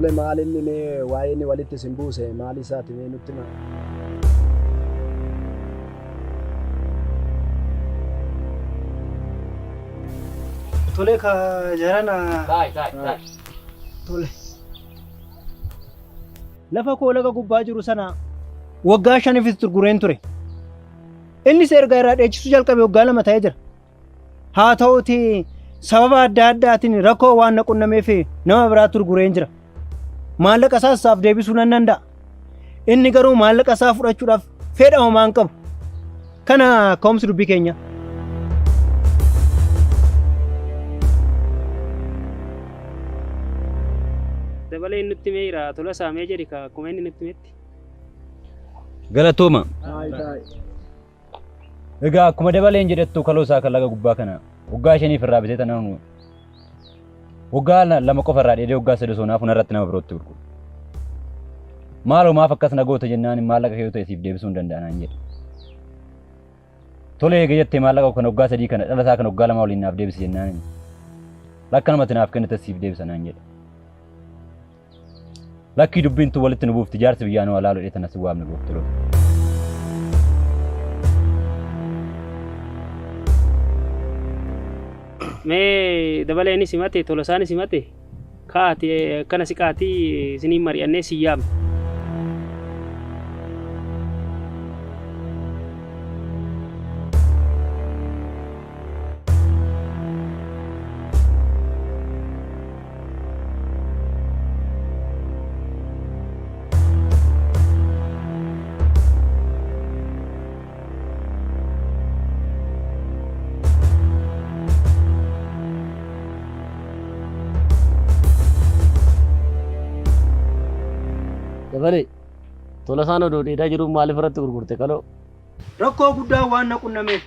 Tole maal inni mee waa'ee inni walitti isin buuse maal isaati mee nutti himaa. Tole ka jarana. Taai taai taai. Tole. Lafa koo laga gubbaa jiru sana waggaa shaniifis gurgureen ture. Innis erga irraa dheechisuu jalqabe waggaa 2 ta'ee jira. Haa ta'uutii sababa adda addaatiin rakkoo waan na qunnameef nama biraatti gurgureen jira. Maallaqa isaas isaaf deebisuu nan danda'a. Inni garuu maallaqa isaa fudhachuudhaaf fedha homaa hin qabu. Kana ka'umsi dubbii keenyaa. Dabalee nutti meera tola saamee jedhi ka akkuma inni nutti metti. Galatooma. Egaa akkuma dabaleen jedhettu kaloo isaa kan laga gubbaa kana waggaa shaniif irraa bitee tanan waggaa 2 qofa irraa dheedee waggaa 3 osoo naafu narratti nama birootti gurguru. Maaloo maaf akkas na goota jennaan maallaqa kee yoo ta'e siif deebisuu hin danda'a naan jedhe. Tole eega jettee maallaqa kan waggaa 3 kana dhala isaa kan waggaa 2 waliin naaf deebisi jennaan lakkanumatti naaf kennite siif deebisa naan jedhe. Lakkii dubbiin tun walitti nu buufti jaarsi biyyaa nu halaalu jedhee tana si waamne gooftolota. Mee dabaleen simate tolosaan simate kaati akkana siqaatii isiniin mari'annee si yaamne. Dabalee Tolasaan odoo dheedaa jiruu maaliif irratti gurgurte kaloo? Rakkoo guddaa waan na qunnameef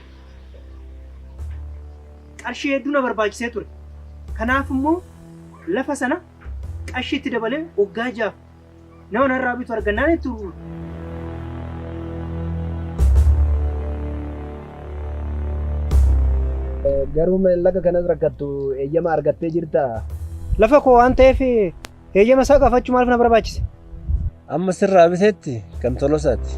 qarshii hedduu na barbaachisee ture. Kanaaf immoo lafa sana qarshiitti dabalee waggaa jaaf nama narraa bitu argannaan itti gurgure. Garuu laga kanas rakkattu eeyyama argattee jirtaa? Lafa koo waan ta'eef Heeyyama isaa gaafachuu maaliif na barbaachise? Amma sirraa biteetti kan Tolosaati.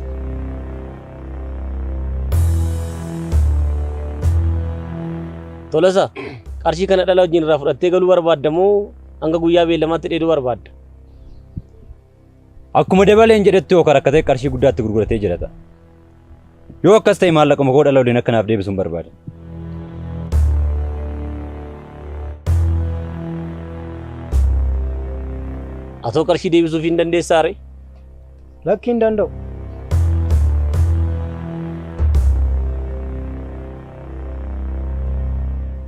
Tolosa, qarshii kana dhala wajjin irraa fudhattee galuu barbaadda moo hanga guyyaa beellamaatti dheeduu barbaadda? Akkuma dabaleen jedhetti yoo rakkatee qarshii guddaatti gurguratee jira ta'a. Yoo akkas ta'e maallaquma koo dhala waliin akka naaf deebisu hin barbaada. Atoo qarshii deebisuuf hin dandeessaa ree? Lakki hin danda'u.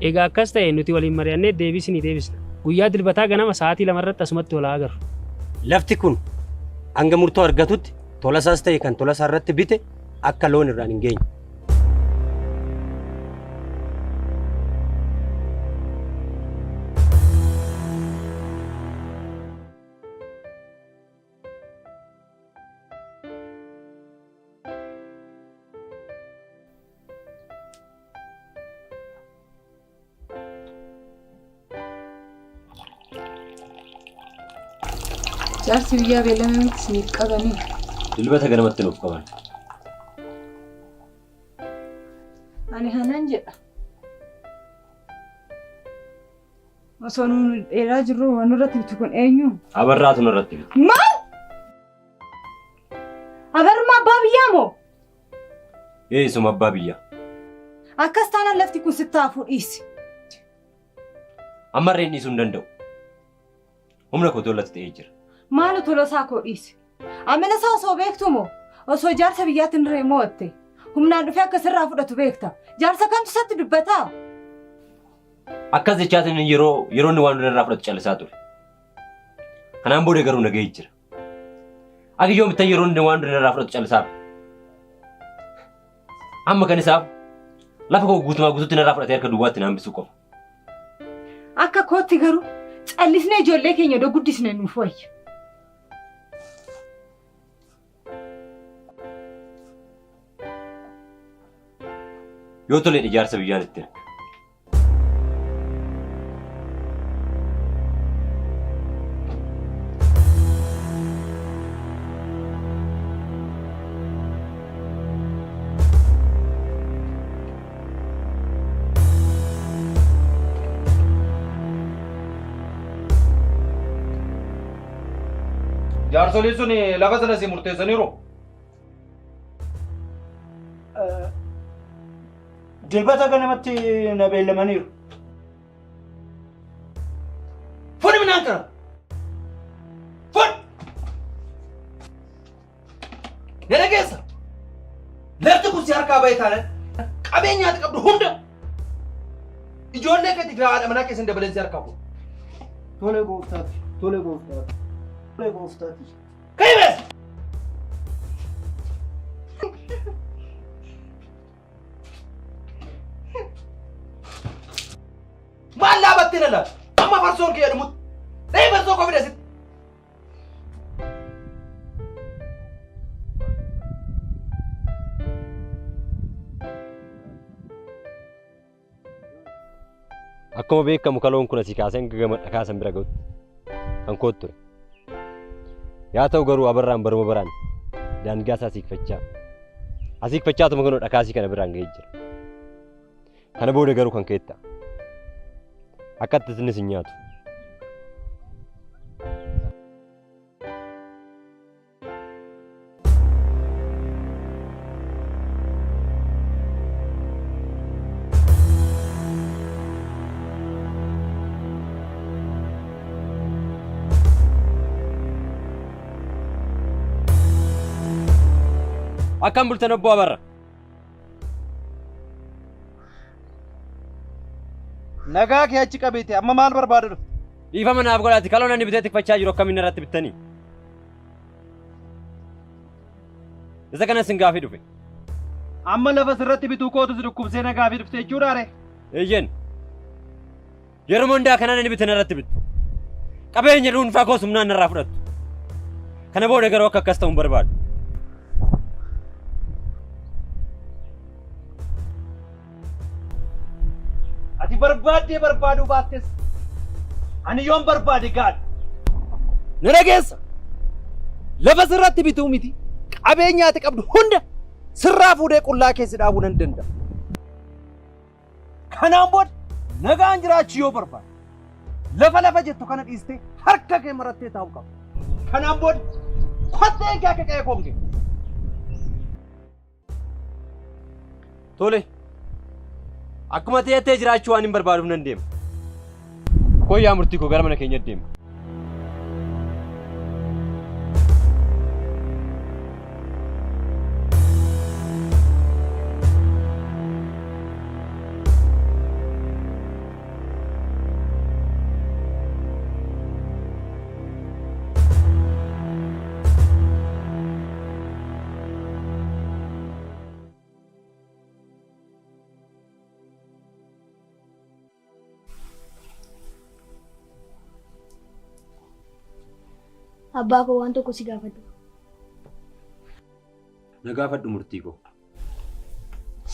Egaa akkas ta'e nuti waliin mari'annee deebii isinii deebisna. Guyyaa dilbataa ganama sa'aatii 2 irratti asumatti wal haa agarru. Lafti kun hanga murtoo argatutti Tolasaas ta'e kan Tolasaa irratti bite akka loon irraan hin geenye. Jaarsi biyyaa beellama miti isiniif qabanii. Dilbata ganamatti nuuf qaban. Ani hanan jedha. Osoo nuun dheeraa jirru waan nurratti bitu kun eenyu? Abarraatu nurratti bitu. Maal? Abarruma abbaa biyyaa moo? Ee isuma abbaa biyyaa. Akkas taanaan lafti kun sitti hafuu dhiisi. Ammarree hin dhiisuu hin danda'u. Humna koo tollatti ta'ee jira. Maalo Tolosaa koo dhiisi. Amala isaa osoo beektuu moo? Osoo jaarsa biyyaatti hin ree mo'atte. Humnaan dhufee akka sirraa fudhatu beekta. Jaarsa kamtu isatti dubbataa? Akkas jechaatiin yeroo yeroo inni waan hunda irraa fudhatu callisaa ture. Kanaan booda garuu na ga'ee jira. Ati yoomittan yeroo inni waan hunda irraa fudhatu callisaa ture. Amma kan isaaf lafa koo guutumaa guutuutti narraa fudhatee harka duwwaatti na hambisuu qofa. Akka kootti garuu callisnee ijoollee keenya odoo guddisne nuuf wayya. Yoo toleen ijaarsa biyyaan itti erga. Jaarsoliin sun lafa sana si murteessaniiru. Dilbata ganamatti na beellamaniiru. Fuudhi midhaan kana. Fuudhi. Na dhageessa. Lafti kun si harkaa bahe taanaan qabeenya ati qabdu hunda ijoollee keetii fi haadha manaa keessan dabaleen si harkaa fuudha. Tole gooftaati. Tole gooftaati. Tole gooftaati. Ka'i bees! Maal dhaabattee na laata? Amma farsoon kee dhumutti. Dhahii farsoo koo fide asitti. Akkuma beekamu kaloon kun asii kaasee hanga gama dhakaa san bira ga'utti kan kootu ture. Yaa ta'u garuu abarraan baruma baraan daangaa isaa siiqfachaa asiiqfachaatuma kunoo dhakaasii kana biraan ga'ee jira. Kana booda garuu kan keetta. Akka itti isinis hin nyaatu. Akkam bultan obbo Abarra? Nagaa kee achi qabiite amma maal barbaada dhufte? Dhiifama naaf godhaati kaloon ani bitee tikfachaa jiru akkamiin irratti bittanii? Isa kanas sin gaafii dhufe. Amma lafa sirratti bituu kootu si dhukkubsee na gaafii dhufte jechuudha ree? Eeyyeen. Yeroo hundaa kanaan ani bitan irratti bittu. Qabeenya dhuunfaa koos humnaan narraa fudhattu. Kana booda garuu akka akkas ta'u hin barbaadu. Ati barbaaddee barbaaduu baattes ani yoon barbaade gaadha. Na dhageessa. Lafa sirratti bituu miti qabeenya ati qabdu hunda sirraa fuudhee qullaa keessa dhaabuu nan danda'a. Kanaan booda nagaan jiraachuu yoo barbaadde lafa lafa jettu kana dhiistee harka kee marattee taa'uu qabda. Kanaan booda kotteen kee akka qe'ee koo hin geenye. Tole. Akkuma ta'ettee jiraachuu waan hin barbaaduuf nan deema. Koo yaa murtii koo gara mana keenya deema. Abbaa koo waan tokko si gaafadhu. Na gaafadhu murtii koo.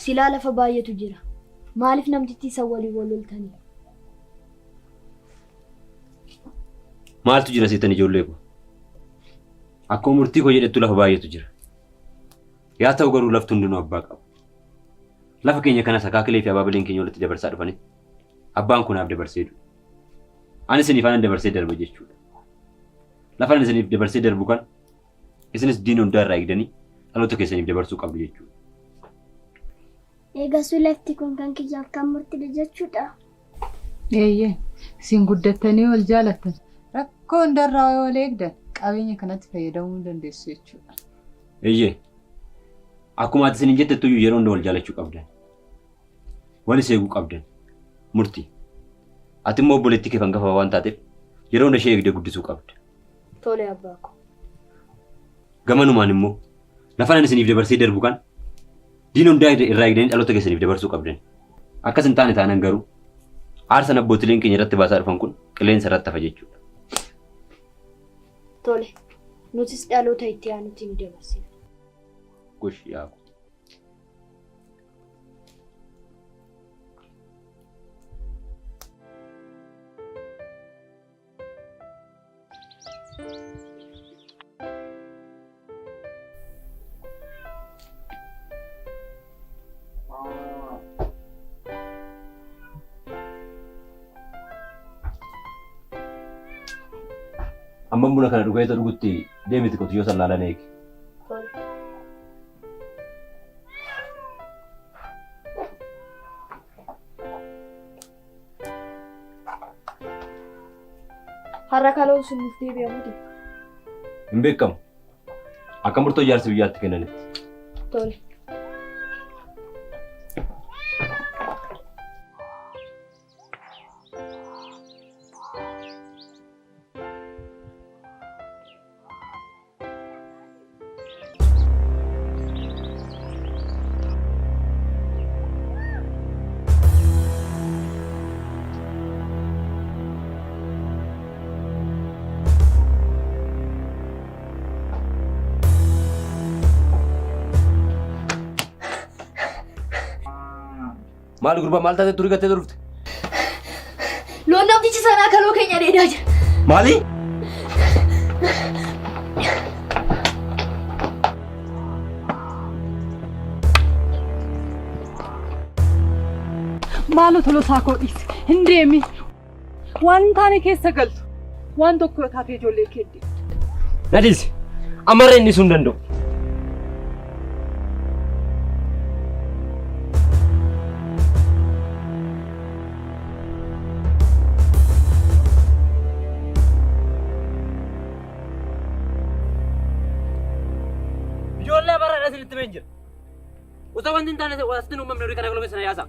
Silaa lafa baay'eetu jira. Maaliif namtittii san waliin wal loltanii? Maaltu jira seetan ijoollee koo? Akkuma murtii koo jedhettu lafa baay'eetu jira. Yaa ta'u garuu lafti hundinuu abbaa qaba. Lafa keenya kanas akaakilee fi abaabileen keenya walitti dabarsaa dhufanitti abbaan kun naaf dabarsee du'e. Ani isiniif anan dabarsee darba jechuudha. Lafa ani isiniif dabarsee darbu kana isinis diina hundaa irraa eegdanii dhaloota keessaniif dabarsuu qabdu jechuudha. Eegasuu lafti kun kan kiyyaaf kan murtidha jechuudha. Eeyyee, isin guddattanii wal jaalattan. Rakkoo hundarraa yoo wal eegdan qabeenya kanatti fayyadamuu ni dandeessu jechuudha. Eeyyee. Akkuma ati isiniin jettettuyyuu yeroo hunda wal jaalachuu qabdan. Walis eeguu qabdan. Murtii. Ati immoo obboleettii keef hangafa waan taateef yeroo hunda ishee eegdee guddisuu qabda. Tole abbaa koo. Gamanumaan immoo lafa ani isiniif dabarsee darbu kan diina hundaa irraa eegdanii dhaloota keessaniif dabarsuu qabdan. Akkas hin taane taanan garuu aarsan abbootileen keenya irratti baasaa dhufan kun qilleensa irratti hafa jechuudha. Tole. Nutis dhaloota itti aanutti ni dabarsina. Gosh yaa koo. Amma buna kana dhugee dhugutti Deemiti qotiyyoo san laalan eegi. Tole. Har'a kaloon sun nuuf deebi'a miti. Hin beekamu. Akka murtoo jaarsi biyyaatti kennanitti. Tole. Maal gurbaa maal taatee turii gattee turte? Loon namtichi sanaa kaloo keenya dheedaa jira. Maali? Maaloo Tolosaa koo dhiisi. Hin deemin. Waan hin taane keessa galtu. Waan tokko yoo taate ijoollee kee deemtu. Na dhiisi. Ammarra inni sun danda'u. Ijoollee barraadha isinitti himeen jira. Osoo wanti hin taane asitti hin uumamne horii kana galome sana yaasa.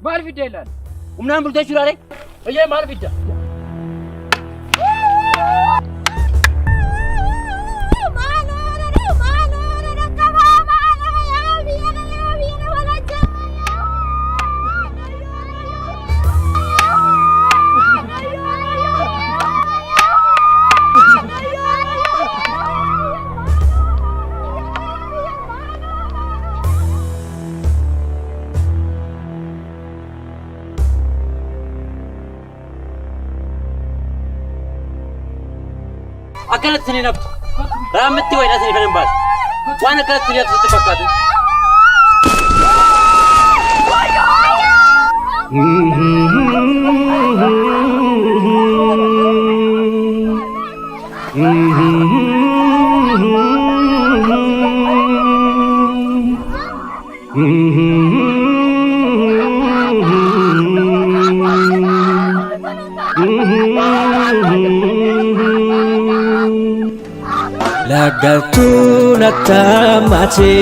Maal fidda illaan? Humnaan bultee jechuudha ree? Eyyee maal fidda? Akkanatti isin hin haftu. Raammitti wayiidhaa isin hin baasa. Waan akkanatti isin haftu sitti fakkaatu. Lagaltuu nattamate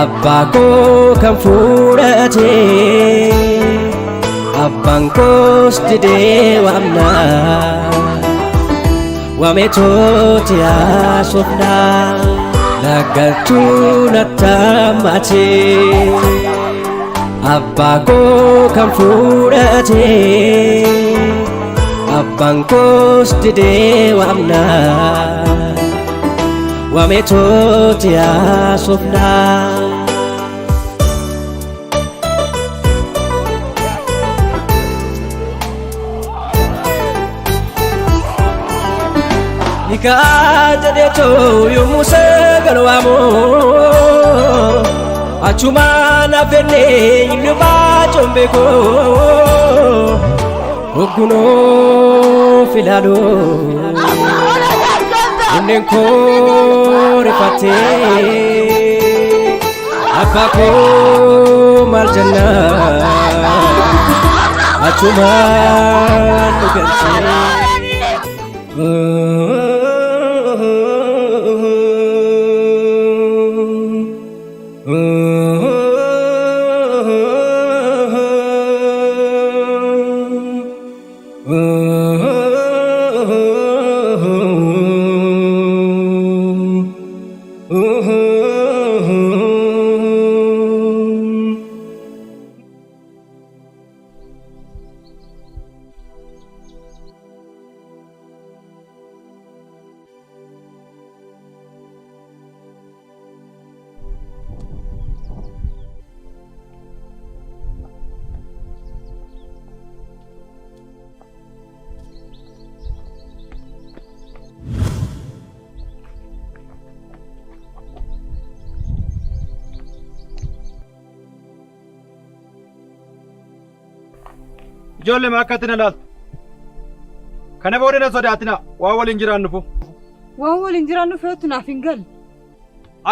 abbaa koo kan fudhate abbaan koos didee waamna wameetooti haasofna. Lagaltuu nattamate abbaa koo kan fudhate abbaan koos didee waamna wameetooti haasofna. Nikaa jedheetoo yommuu sagal waamu achumaan affeennee inni baacoon beeku hoggunoo filaalu onneen koo rifatee abbaa koo maal jenna achumaan nu galchee. Ijoollee maa akkatti na laaltu? Kana booda na sodaatina waan waliin jiraannufu. Waan waliin jiraannu feetu naaf hin galle.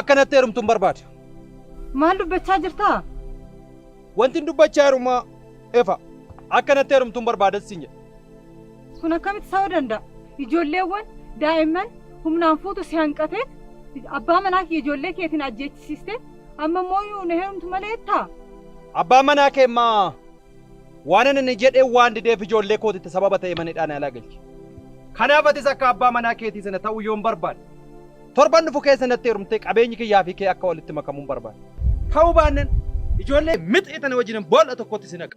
Akka natti heerumtuun barbaada. Maal dubbachaa jirtaa? Wanti dubbachaa jiru efa. Akka natti heerumtuun barbaada siin jedhe. Kun akkamitti ta'uu danda'a? Ijoolleewwan daa'imman humnaan fuutu si hanqatee abbaa manaa kee ijoollee keetiin ajjeechisiiste amma immoo na heerumtu malee jettaa? Abbaa manaa kee immoo waan inni jedhee waan dideef ijoollee kootitti sababa ta'e manidhaan alaa galche. Kanaaf atis akka abbaa manaa keetii sana ta'uu yoon barbaade torban dhufu keessa natti heerumtee qabeenyi kiyyaa fi kee akka walitti makamuun barbaade. Ta'uu baannaan ijoollee mixii tana wajjin boolla tokkotti si naqa.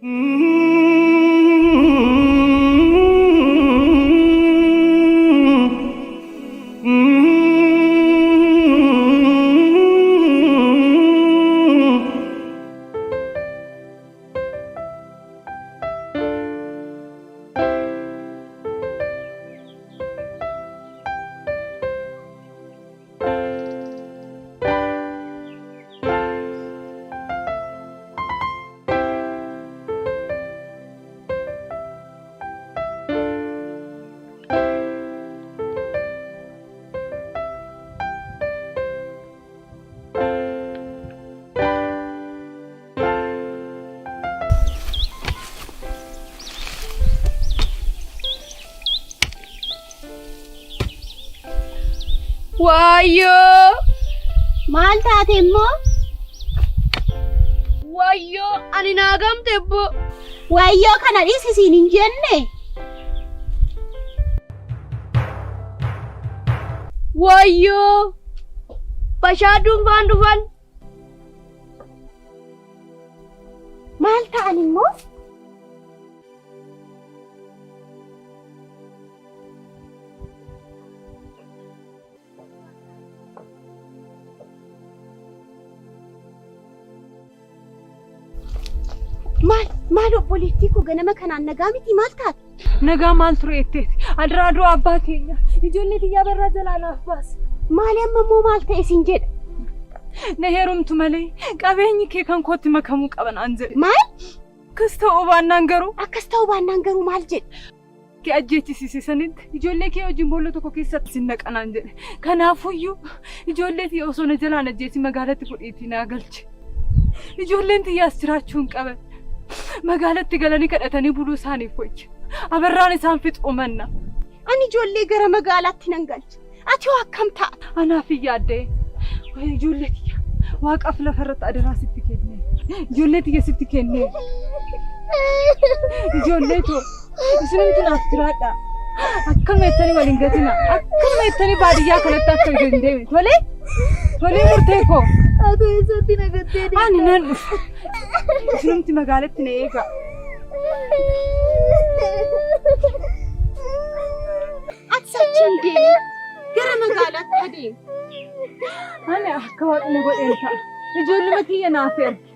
Wayyoo! Maal taate immoo? Wayyoo! Ani naa gamte ebbo. Wayyoo kana dhiisi siin hin jenne. Wayyoo! Bashaadduun faan dhufan. Maal ta'an immoo? Maal obboleettii koo ganama kanaan nagaa miti maal taate? Nagaa maal ture jetteeti? Adiraa du'a abbaa keenya. Ijoollee kiyyaa barraa jalaa naaf baasi. Maali amma immoo maal ta'e siin jedha? Na heerumtu malee qabeenyi kee kan kootti makamuu qaba naan jedhe. Maal? Akkas ta'uu baannaan garuu. Akkas ta'uu baannaan garuu maal jedhe? Kee ajjeechisiise sanitti ijoollee kee wajjin boolla tokko keessatti sin naqa naan jedhe. Kanaafuyyuu ijoollee tiyya osoo na jalaan ajjeesi magaalatti fudhiitii naa galche. Ijoolleen tiyyaas jiraachuu hin qaban. Magaalatti galanii kadhatanii buluu isaaniif wayya. Abarraan isaan fixuu manna. Ani ijoollee gara magaalaatti nan galcha. Ati hoo akkam taata? Anaaf hin yaadda'e. Ijoollee tiyya waaqaaf lafarratti adaraa sitti kenne. Ijoollee tiyya sitti kenne. Ijoollee too isinumtu naaf jiraadha. Akkanuma jettanii waliin gatina. Akkanuma jettanii baadiyyaa kanatti akka hin deemne. Tolee? Tolee murtee koo. Ati eessatti na gattee deemta? Ani nan dhufa. Isinumti magaalatti na eegaa. Ati achi hin deemin. Gara magaalaatti adeemi. Ani akka waaqni godheen ta'a. Ijoolluma kiyya naaf ergi.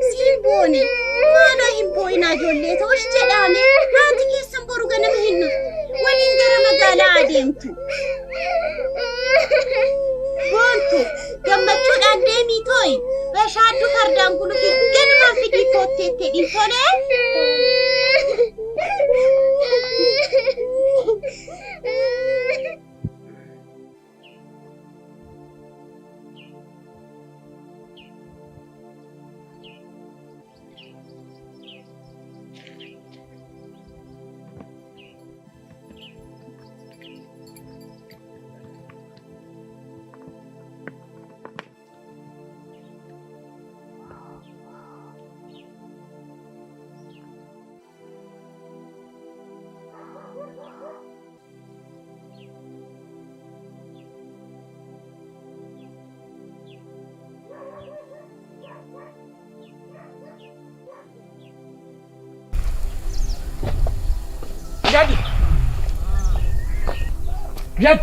Siin boone maaloo hin boo'inaa ijoollee ta'us jedhaame haati keessan boru ganama hin dhuftu waliin gara magaalaa adeemtu. Boontu gammachuudhaan deemii tooyi bashaadduu fardaan gulufi ganamaan fidii kootteettee hin tolee. Yad.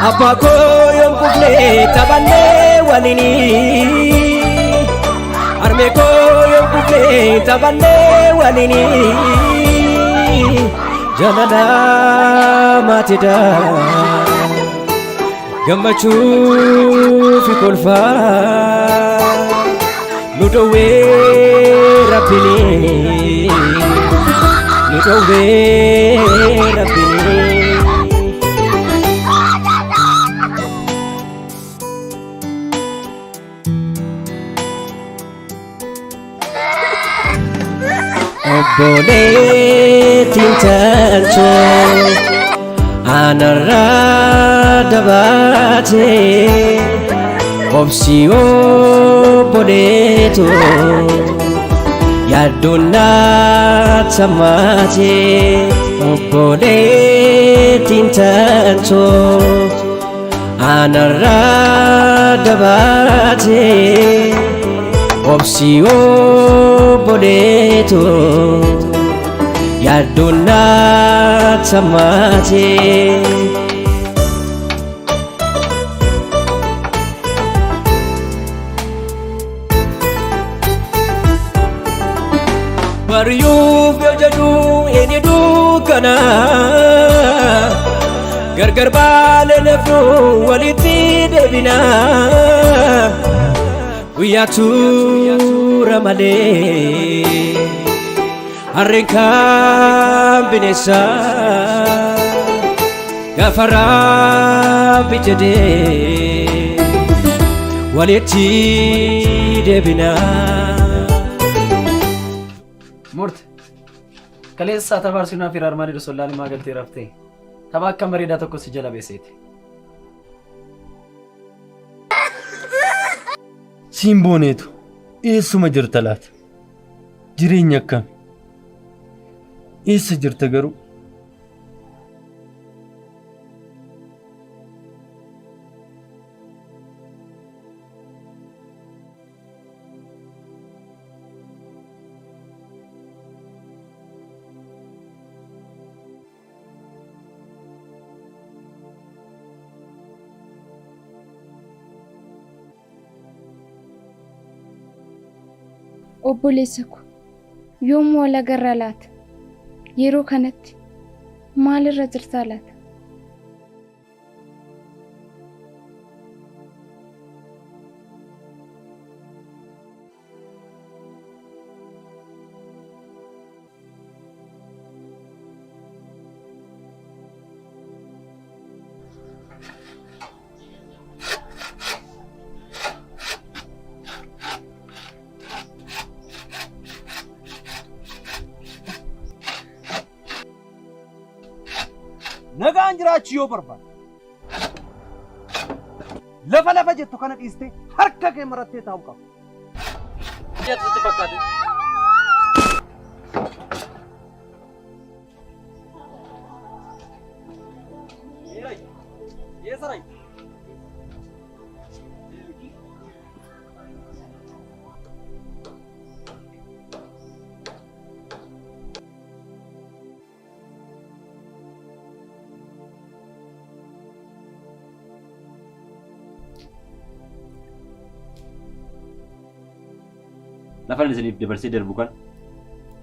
Abbaa koo yoon kufne taphannee waliini. Harmee koo yoon kufne taphannee waliini. Jaalala maatiidha. Gammachuu fi kolfaa nu dhowwee rabbiini. Nu dhowwee rabbiini. Obboleettiin tolchee anarraa dabaatee obsi obboleetoo yaaddoon naatamaatee obboleettiin tolchee anarraa dabaatee obsi obboleetoo yaaddoon naatamaatee. Bariyuuf yoo jedhu inni dukkana gargar baanee nafnu walitti deebina guyyaa tuura malee harreen kan bineensa gaafa rabbi jedhee walitti deebina. Murte kaleessa tapha Arsenal fi Real Madrid osoo ilaalii maa galtee raftee tapha akka bareedaa tokko si jala beeseeti. Siin booneetu eessuma jirta laata? Jireenya akkami? Eessa jirta garuu? Obboleessa ko yoom wal agarra laata? Yeroo kanatti maalirra jirta laata? Nagaan jiraachuu yoo barbaadde lafa lafa jettu kana dhiistee harka kee marattee taa'uu qabda. Sitti fakkaate. Lafaan isiniif dabarsee darbu kan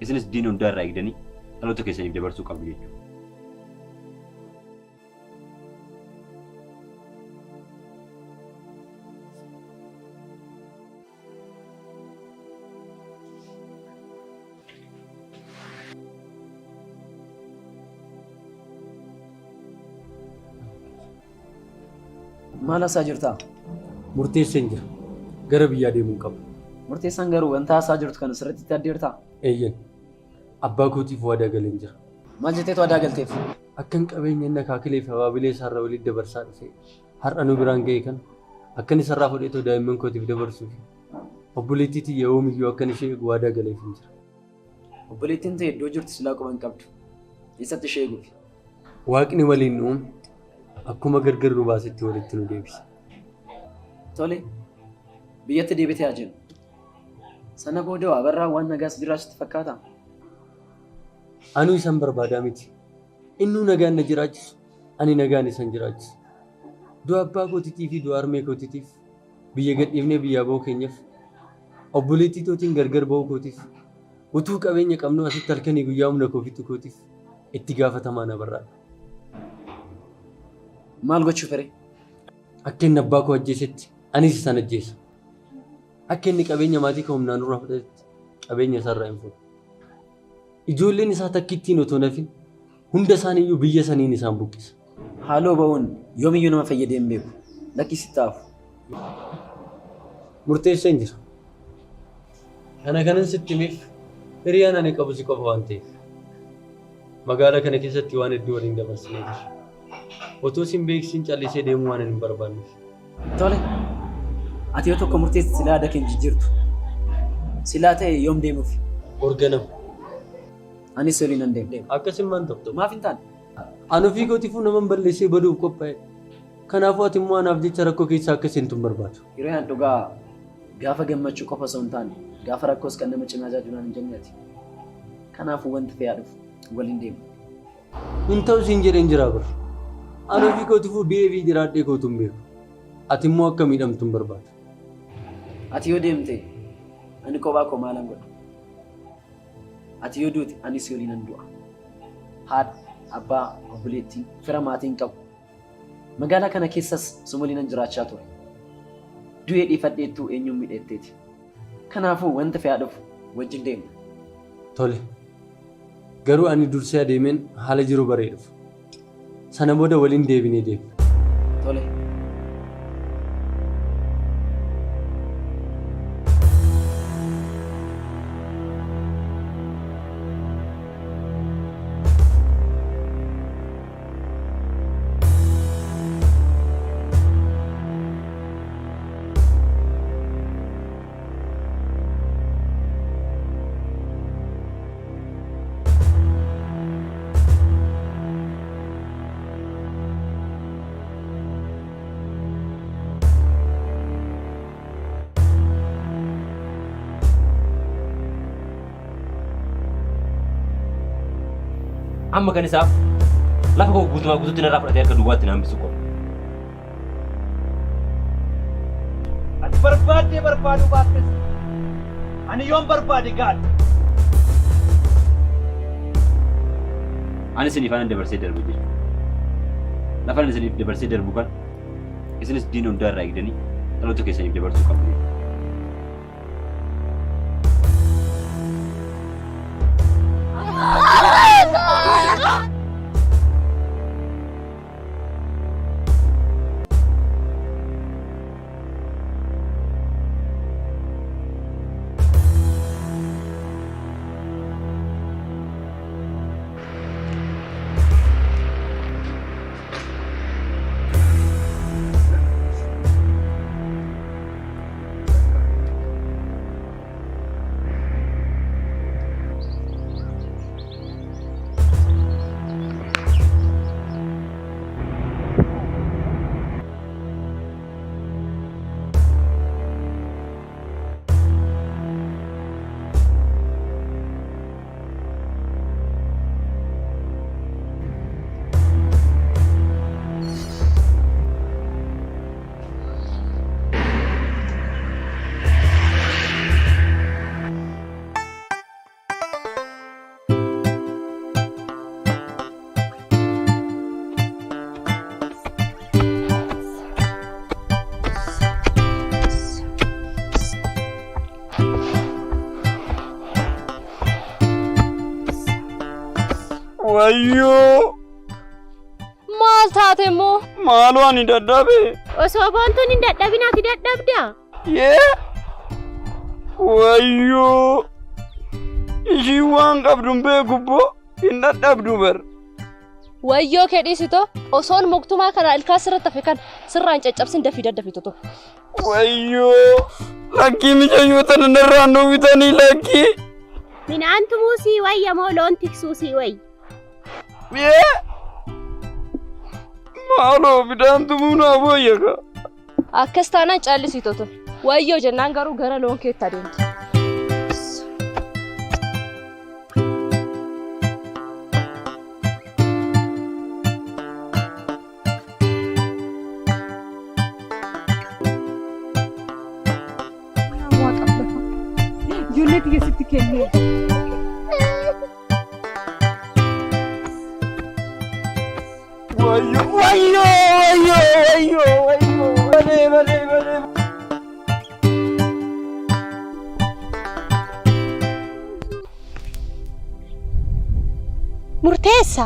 isinis diina hundaa irraa eegdanii dhaloota keessaniif dabarsuu qabdu jechuudha. Maal haasaa jirtaa? Murteesseen jira. Gara biyyaa deemuun qaba. Murteessaan garuu wanta haasaa jirtu kana sirriitti itti addeertaa? Eeyyan. Abbaa kootiif waadaa galeen jira. Maal jetteetu waadaa galteef? Akkan qabeenya inni akaakilee fi abaabilee isaarra walitti dabarsaa dhufe har'a nu biraan ga'e kana akkan isarraa fudheetoo daa'imman kootiif dabarsuu fi obboleettii tiyya yoomiyyuu akkan ishee eegu waadaa galeefin jira. Obboleettiin tee iddoo jirtu silaa quba hin qabdu. Eessatti ishee eeguufi? Waaqni waliin nu uume akkuma gargar nu baasetti walitti nu deebisa. Tole, biyyatti deebite haa jennu. Sana booda hoo Abarraa waan nagaa si jiraatu sitti fakkaataa? Anuu isan barbaadaa miti. Innuu nagaan na jiraachisu, ani nagaan isa hin jiraachisu. Du'a abbaa kootitii fi du'a harmee kootitiif, biyya gadhiifnee biyyaa ba'uu keenyaf, obboleettii tootiin gargar ba'uu kootiif, utuu qabeenya qabnuu asitti halkanii guyyaa humna koo fixuu kootiif itti gaafatamaan Abarraadha. Maal gochuuf ree? Akka inni abbaa koo ajjeesetti anis isan ajjeesa. Akka inni qabeenya maatii koo humnaan nurraa fudhatetti qabeenya isaarraa hin fuudha. Ijoolleen isaa takkittiin otoo hin hafin hunda isaaniiyyuu biyya saniin isaan buqqisa. Haaloo ba'uun yoomiyyuu nama fayyadee hin beeku. Lakkii sitti haa hafu. Murteesseen jira. Kana kanan sitti himeef hiriyaan ani qabu si qofa waan ta'eef. Magaala kana keessatti waan hedduu waliin dabarsinee jirra. Otoo sin beeksisin callisee deemuu waanan hin barbaanneef. Tole. Ati yoo tokko murteessite silaa yaada kee hin jijjiirtu. Silaa ta'e yoom deemuufi? Bor ganama. Anis si waliin nan deema. Akkas hin ta'u. Maaf hin taane? An ofii kootiifuu naman balleessee baduuf qophaa'edha. Kanaafuu ati immoo anaaf jecha rakkoo keessa akka seentu hin barbaadu. Hiriyaan dhugaa gaafa gammachuu qofa osoo hin taane gaafa rakkoos kan nama cinaa jaaju naan hin jenne ati. Kanaafuu wanti fe'aa dhufu waliin deemna. Hin ta'u siin jedheen jiraa bar. An ofii kootifuu du'ee fi jiraadhee kootu hin beeku. Ati immoo akka miidhamtu hin barbaadu. Ati yoo deemte ani kophaa koo maalan godha? Ati yoo duute anis si waliinan du'a. Haadha, abbaa, obboleettii, fira maatii hin qabu. Magaalaa kana keessas suma waliinan jiraachaa ture. Du'ee dhiifadheettuu eenyuun miidheetteeti. Kanaafuu wanta fe'aa dhufu wajjin deemna. Tole. Garuu ani dursee adeemeen haala jiru baree dhufa. Sana booda waliin deebinee deemna. Tole. Amma kan isaaf lafa koo guutumaa guutuutti narraa fudhatee harka duwwaatti na hambisu qofa. Ati barbaaddee barbaaduu baattes ani yoon barbaade gaadha. Ani isin ifaanan dabarsee darba jechuudha. Lafa ani isiniif dabarsee darbu kana isinis diina hundaa irraa eegdanii dhaloota keessaniif dabarsuu qabdu jechuudha. Wayyoo! Maal taate immoo? Maaloo ani dadhabe. Osoo boontuun hin dadhabin ati dadhabdaa? Yee! Wayyoo! Ishiin waan qabdu hin beeku boo hin dadhabdu bar. Wayyoo kee dhiisitoo osoon muktumaa kana ilkaan sirratti hafe kan sirraan caccabsin dafii daddafi toto. Wayyoo! Lakkii micayyoo tana narraan dhowwitanii lakkii. Midhaan tumuu sii wayya moo loon tiksuu sii wayya? Yee! Maaloo midhaan tumuu naaf wayya kaa. Akkas taanaan caallisii toto. Wayyoo jennaan garuu gara loon keetti adeemta. Ijoollee tiyya sitti kennee. Wayyoo! Wayyoo! Wayyoo! Wayyoo! Wayyoo! Malee malee malee. Murteessa.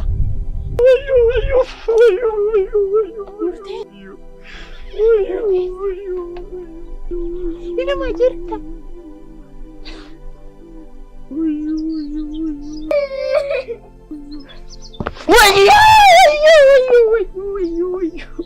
Wayyoo! Wayyoo! Wayyoo! Wayyoo! Wayyoo! Wayyoo! Wayyoo! Inuma jirta. Wayyoo! Wayyoo! Wayyoo! Wayyoo! Wayyoo!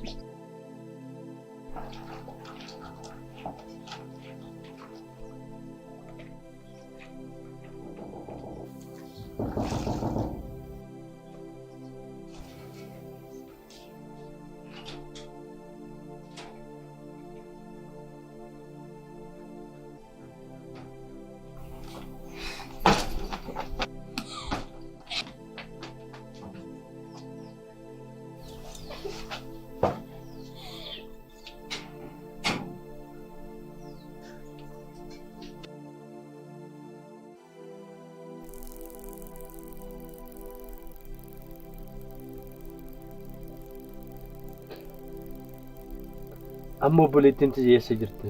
Amma obboleettiin tiyya eessa jirti?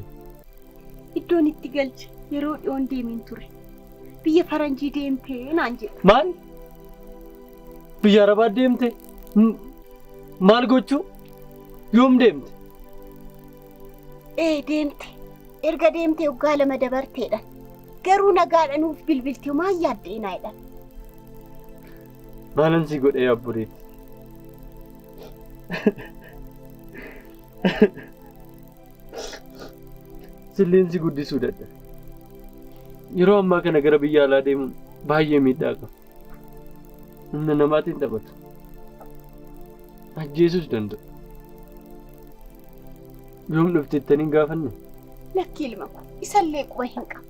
Iddoon itti galche yeroo dhiyoon deemeen ture. Biyya faranjii deemtee naan jedhe. Maal? Biyya Arabaa deemte? Maal gochuu? Yoom deemte? Ee deemte. Erga deemtee waggaa lama dabarteedha. Garuu nagaadha nuuf bilbilte maal yaaddee naa jedhan. Maalan si godhee obboleetti? Silleen si guddisuu dadhabe. Yeroo ammaa kana gara biyya alaa deemuun baay'ee miidhaa qaba. Humna namaatiin taphatu. Ajjeesuus danda'u. Yoom dhufte jettanii hin gaafanne? Lakki ilma koo isallee quba hin qabu.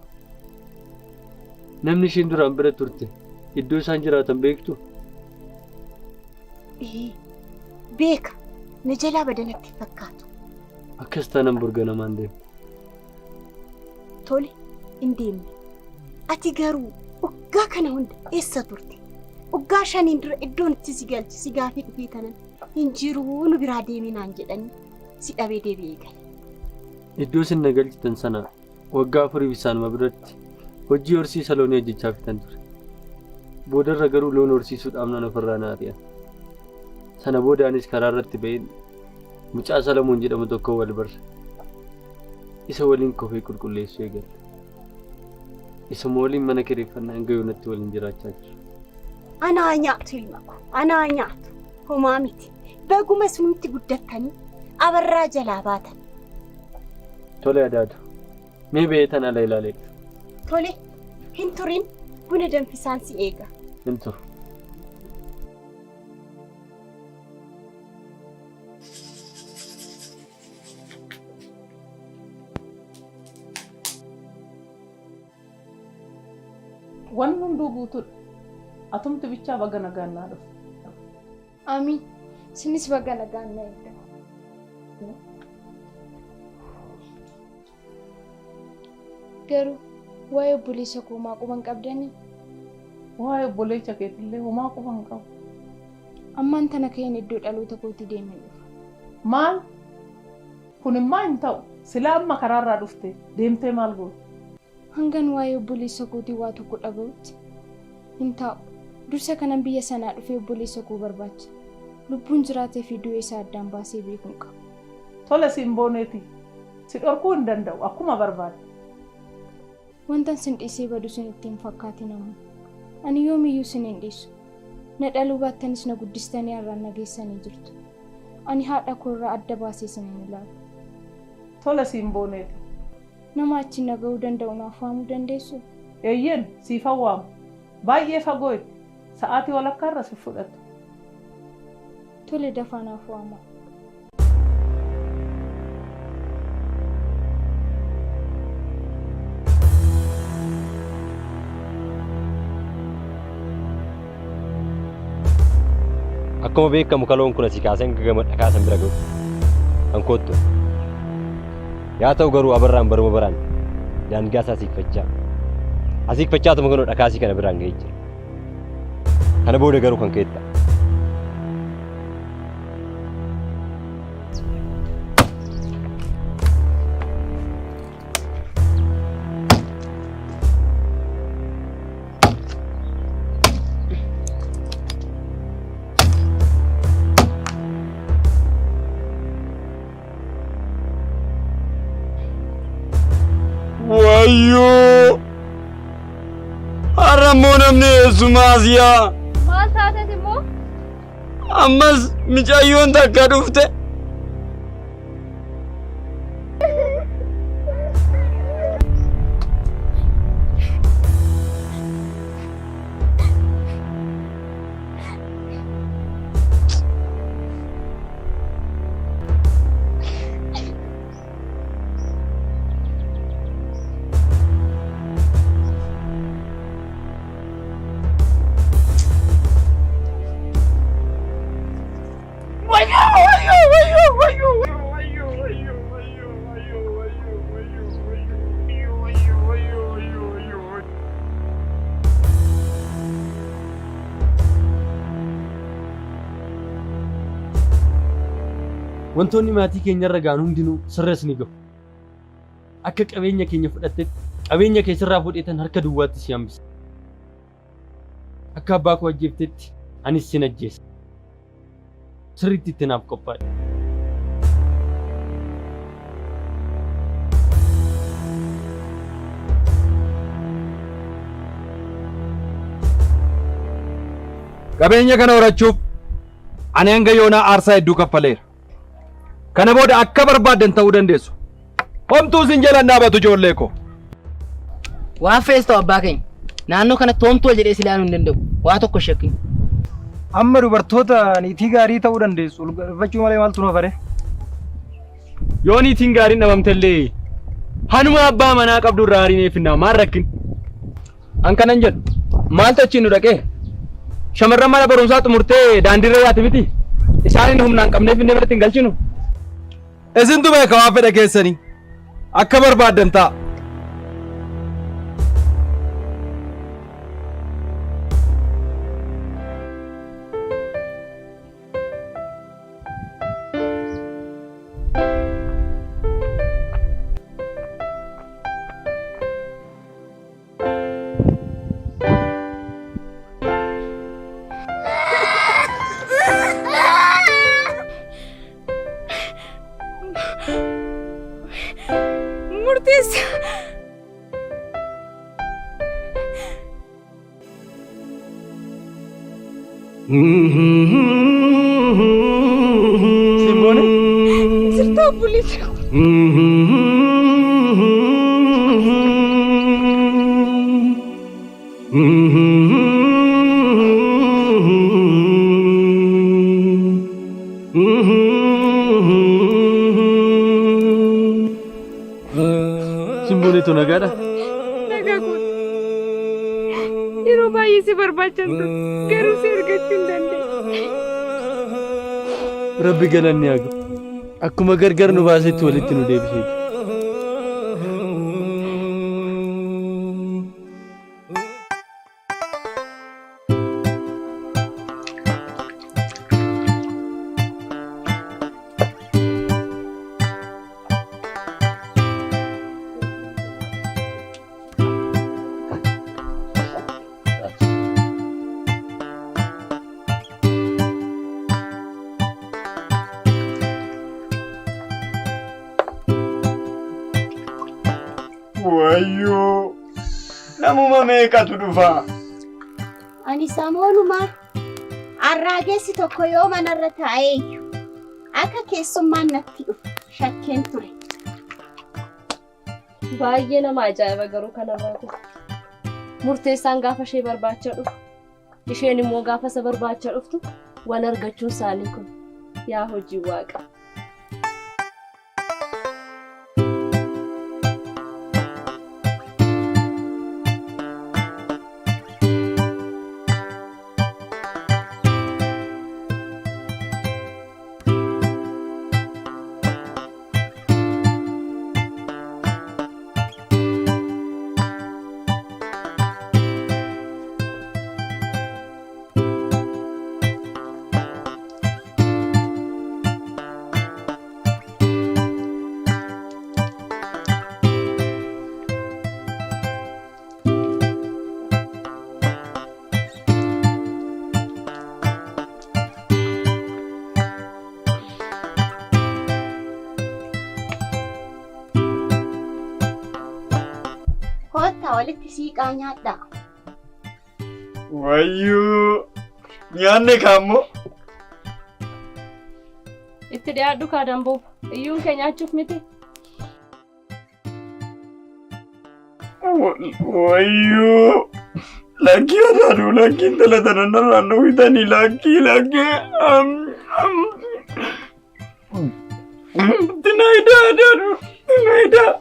Namni isheen duraan bira turte iddoo isaan jiraatan beektu? Ee beeka na jalaa badanatti hin fakkaatu. Akkas taanaan bor ganamaan deema. Tole hin deemne. Ati garuu waggaa kana hunda eessa turte? Waggaa shaniin dura iddoon itti si galche si gaafii dhufee tanan hin jiruu nu biraa deemi naan jedhanii si dhabee deebi'ee gale. Iddoo isin na galchitan sana waggaa afuriif isaanuma biratti hojii horsiisa loonii hojjechaa fitan ture. Boodarra garuu loon horsiisuu dhaabnaan ofirraa na ari'an. Sana booda anis karaa irratti ba'een mucaa Salamoon jedhamu tokko wal barre. Isa waliin kofee qulqulleessuu eegalle. Isuma waliin mana kireeffannaa hanga yoonatti waliin jiraachaa jiru. Anaa nyaatu ilma koo, anaa nyaatu. Homaa miti. Baguma isinumti guddattanii abarraa jalaa baatan. Tole adaado. Mee ba'ee tan ala ilaalee dhufa. Tole, hin turin buna danfisaan si eega. Hin turu. Wanni hunduu guutuudha. Atumti bichaa baga nagaan naa dhufte. Amiin. Isinis baga nagaan na eegdan. Garuu waa'ee obboleessa koo homaa quba hin qabdanii? Waa'ee obboleecha keetillee homaa quba hin qabu. Ammaan tana ka'een iddoo dhaloota kootii deemeen dhufa. Maal? Kun immaa hin ta'u. Silaa amma karaarraa dhufte deemtee maal goota? Hangan waa'ee obboleessa kootii waa tokko dhaga'utti hin taa'u. Dursa kanan biyya sanaa dhufee obboleessa koo barbaacha. Lubbuun jiraatee fi du'e isaa addaan baasee beekuun qaba. Tole Simbooneeti. Si dhorkuu hin danda'u akkuma barbaadde. Wantan sin dhiisee badu sin ittiin fakkaatin ammoo. Ani yoomiyyuu sin hin dhiisu. Na dhaluu baattanis na guddistanii har'aan na geessanii jirtu. Ani haadha koo irraa adda baasee sin hin ilaalu. Tole Simbooneeti. Nama achiin na ga'uu danda'u naaf waamuu dandeessuu? Eeyyeen siifan waama. Baay'ee fagoo itti. Sa'aatii walakkaarra si fudhatu. Tole dafaa naaf waamaa. Akkuma beekamu kaloon kun asii kaasee hanga gama dhakaa san bira ga'u kan koottu. Yaa ta'u garuu Abarraan baruma baraan daangaa isaa siiqfachaa asiiqfachaatuma kunoo dhakaasii kana biraan ga'ee jira. Kana booda garuu kan keetta. Wayyoo! Har'a immoo namni eessumaa siyaa. Maal taateet immoo? Ammas micayyoon takka dhufte. Wantoonni maatii keenyarra ga'an hundinuu sirras ni ga'u. Akka qabeenya keenya fudhattetti qabeenya kee sirraa fuudheetan harka duwwaatti si hambisa. Akka abbaa koo ajjeeftetti anis sin ajjeesa. Sirriitti itti naaf qophaa'i. Qabeenya kana horachuuf ani hanga yoonaa aarsaa hedduu kaffaleera. Kana booda akka barbaaddan ta'uu dandeessu. Homtuu isin jala hin dhaabatu ijoollee koo. Waan fees ta'u abbaa keenya. Naannoo kanatti homtuu ol jedhee si ilaaluu hin danda'u. Waa tokko hin shakkin. Amma dubartoota niitii gaarii ta'uu dandeessu ol galfachuu malee maaltu nu hafare? Yoo niitiin gaariin dhabamtellee hanuma abbaa manaa qabdu irraa hariinee finnaa maal rakkin? An kanan jedhu maaltu achiin nu dhaqee? Shamarran mana barumsaa xumurtee daandiirra yaati miti? Isaaniin humnaan qabnee finnee manatti hin galchinu? Isintu beeka waan fedha keessanii. Akka barbaaddan ta'a. Murteessa. Simboone? Jirta obboleessa koo. Simbooneetu nagaadha? Nagaa kooti. Yeroo baay'ee si barbaachan ture. Garuu si argachuu hin dandeenye. Rabbi galanni haa ga'u. Akkuma gargar nu baasetti walitti nu deebisee. Wayyoo! Namuma meeqatu dhufa? Ani samoonumaa arraagessi tokko yoo manarra taa'eeyyu akka keessummaan natti dhufu shakkeen ture. Baay'ee nama ajaa'iba garuu kanarraati. Murteessaan gaafa ishee barbaacha dhufu, isheen immoo gaafa isa barbaacha dhuftu wal argachuun isaanii kun yaa hojii waaqa. Kottaa walitti siiqaa nyaadhaa. Wayyoo! Nyaanni kaammoo? Itti dhiyaadhu kaa Damboob. Iyyuun kee nyaachuuf miti. Wayyoo! Lakkii adaaduu lakkii intala tana narraan dhowwitanii lakkii lakkii. Tinaayidaa adaaduu tinaayidaa.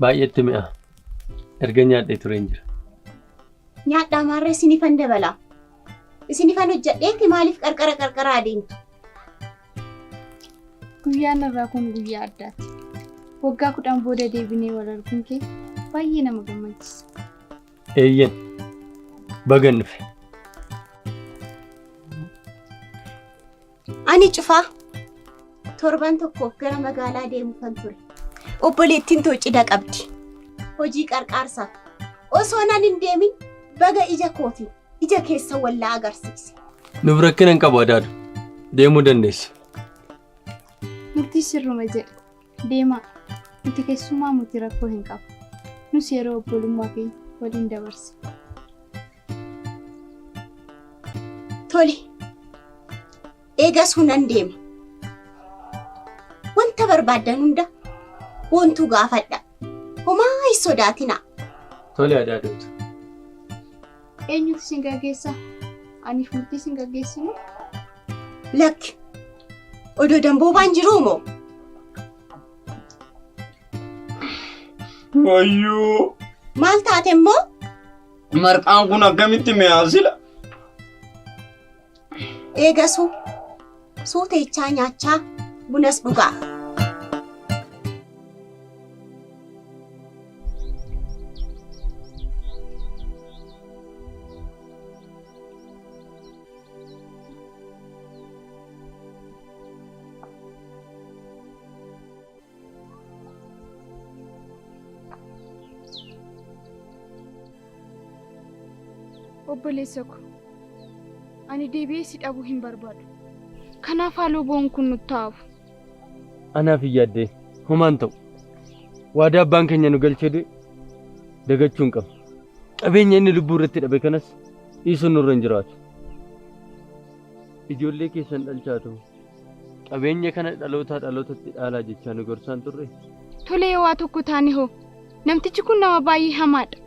Baay'eetti mi'a. Erga nyaadhee tureen jira. Nyaadhaa maarree isinifan dabala. Isinifan hojjedheetti maaliif qarqara qarqara adeemtu? Guyyaan irraa kun guyyaa addaati. Waggaa 10 booda deebinee wal arguun kee baay'ee nama gammachiisa. Eeyyen bagan dhufe. Ani cufaa torban tokkoof gara magaalaa deemuufan ture. Obboleettiin too cidha qabdi. Hojii qarqaarsaaf. Osoo nan hin deemin baga ija kootiin ija keessa wallaa agarsiise. Nuuf rakkina hin qabu adaadu. Deemuu dandeessa. Murtii sirruma jedhe. Deemaa. Nuti keessummaa muti rakkoo hin qabu. Nus yeroo obbolummaa keenya waliin dabarsa. Tole. Eegas nan deema. Wanta barbaaddan hunda Boontuu gaafadha. Homaa hin sodaatinaa. Tole adaaduutu. Eenyutu isin gaggeessaa? Aniif murtii isin gaggeessinu? Lakki. Odoo damboobaan jiruu moo? Wayyoo! Maal taate immoo? Marqaan kun akkamitti mi'aa sila? Eegasuu suuteechaa nyaachaa bunas dhugaa. Obboleessa ko, ani deebi'ee si dhabuu hin barbaadu. Kanaaf haaloo bo'oon kun nutti haafu. Anaaf hin yaaddee homaan ta'u. Waadaa abbaan keenya nu galchee du'e dagachuu hin qabnu. Qabeenya inni lubbuu irratti dhabe kanas dhiisuun nurra hin jiraatu. Ijoollee keessan dhalchaa ta'u. Qabeenya kana dhalootaa dhalootatti dhaalaa jechaa nu gorsaan turre. Tolee waa tokko taane hoo. Namtichi kun nama baay'ee hamaadha.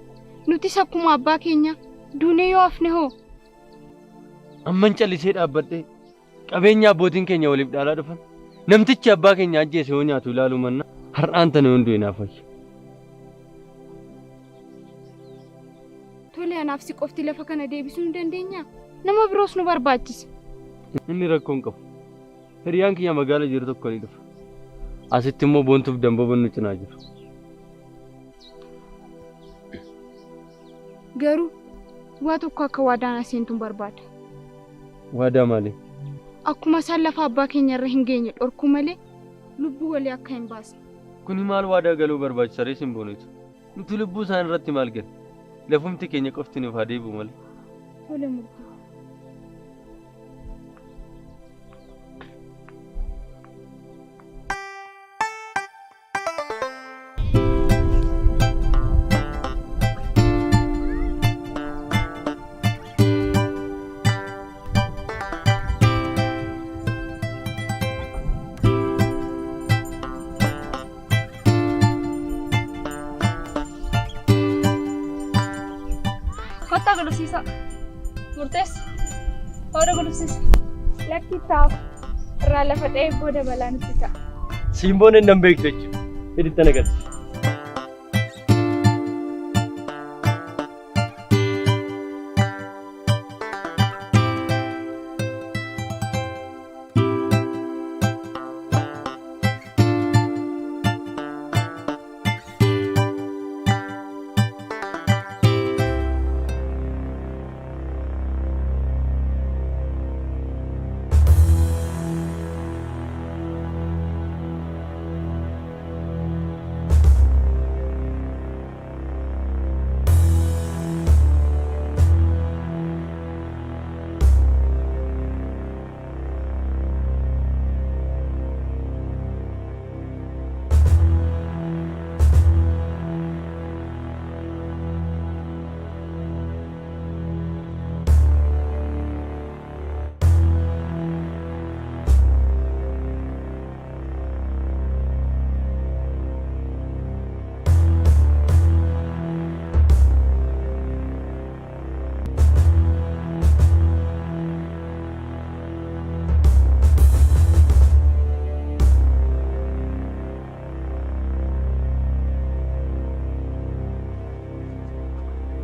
Nutis akkuma abbaa keenya duunee yoo hafne hoo. Amman callisee dhaabbadhee qabeenya abbootiin keenya waliif dhaalaa dhufan namtichi abbaa keenya ajjeese yoo nyaatu ilaaluu manna har'aan tana hunduu hinaaf wayya. Tole anaaf si qofti lafa kana deebisuu hin dandeenyaa? Nama biroos nu barbaachisa. Inni rakkoo hin qabu. Hiriyaan kiyya magaala jiru tokko ni dhufa. Asitti immoo boontuuf dambooban nu cinaa jiru. Garuu waa tokko akka waadaan aseentuun barbaada. Waadaa maali? Akkuma isaan lafa abbaa keenya irra hin geenye dhorkuu malee lubbuu walii akka hin baasne. Kuni maal waadaa galuu barbaachisa ree sin boonetu? Nuti lubbuu isaan irratti maal gale? Lafumti keenya qofti nuuf haa deebi'u malee. Tole murtii. gulufsiisaa. Murteessa. Hooda gulufsiisa. Lakki taa'u. Irraa lafa dha'ee booda balaa nutti ta'a. Simboon hin beektu jechuudha. Hidhitti nagarsi.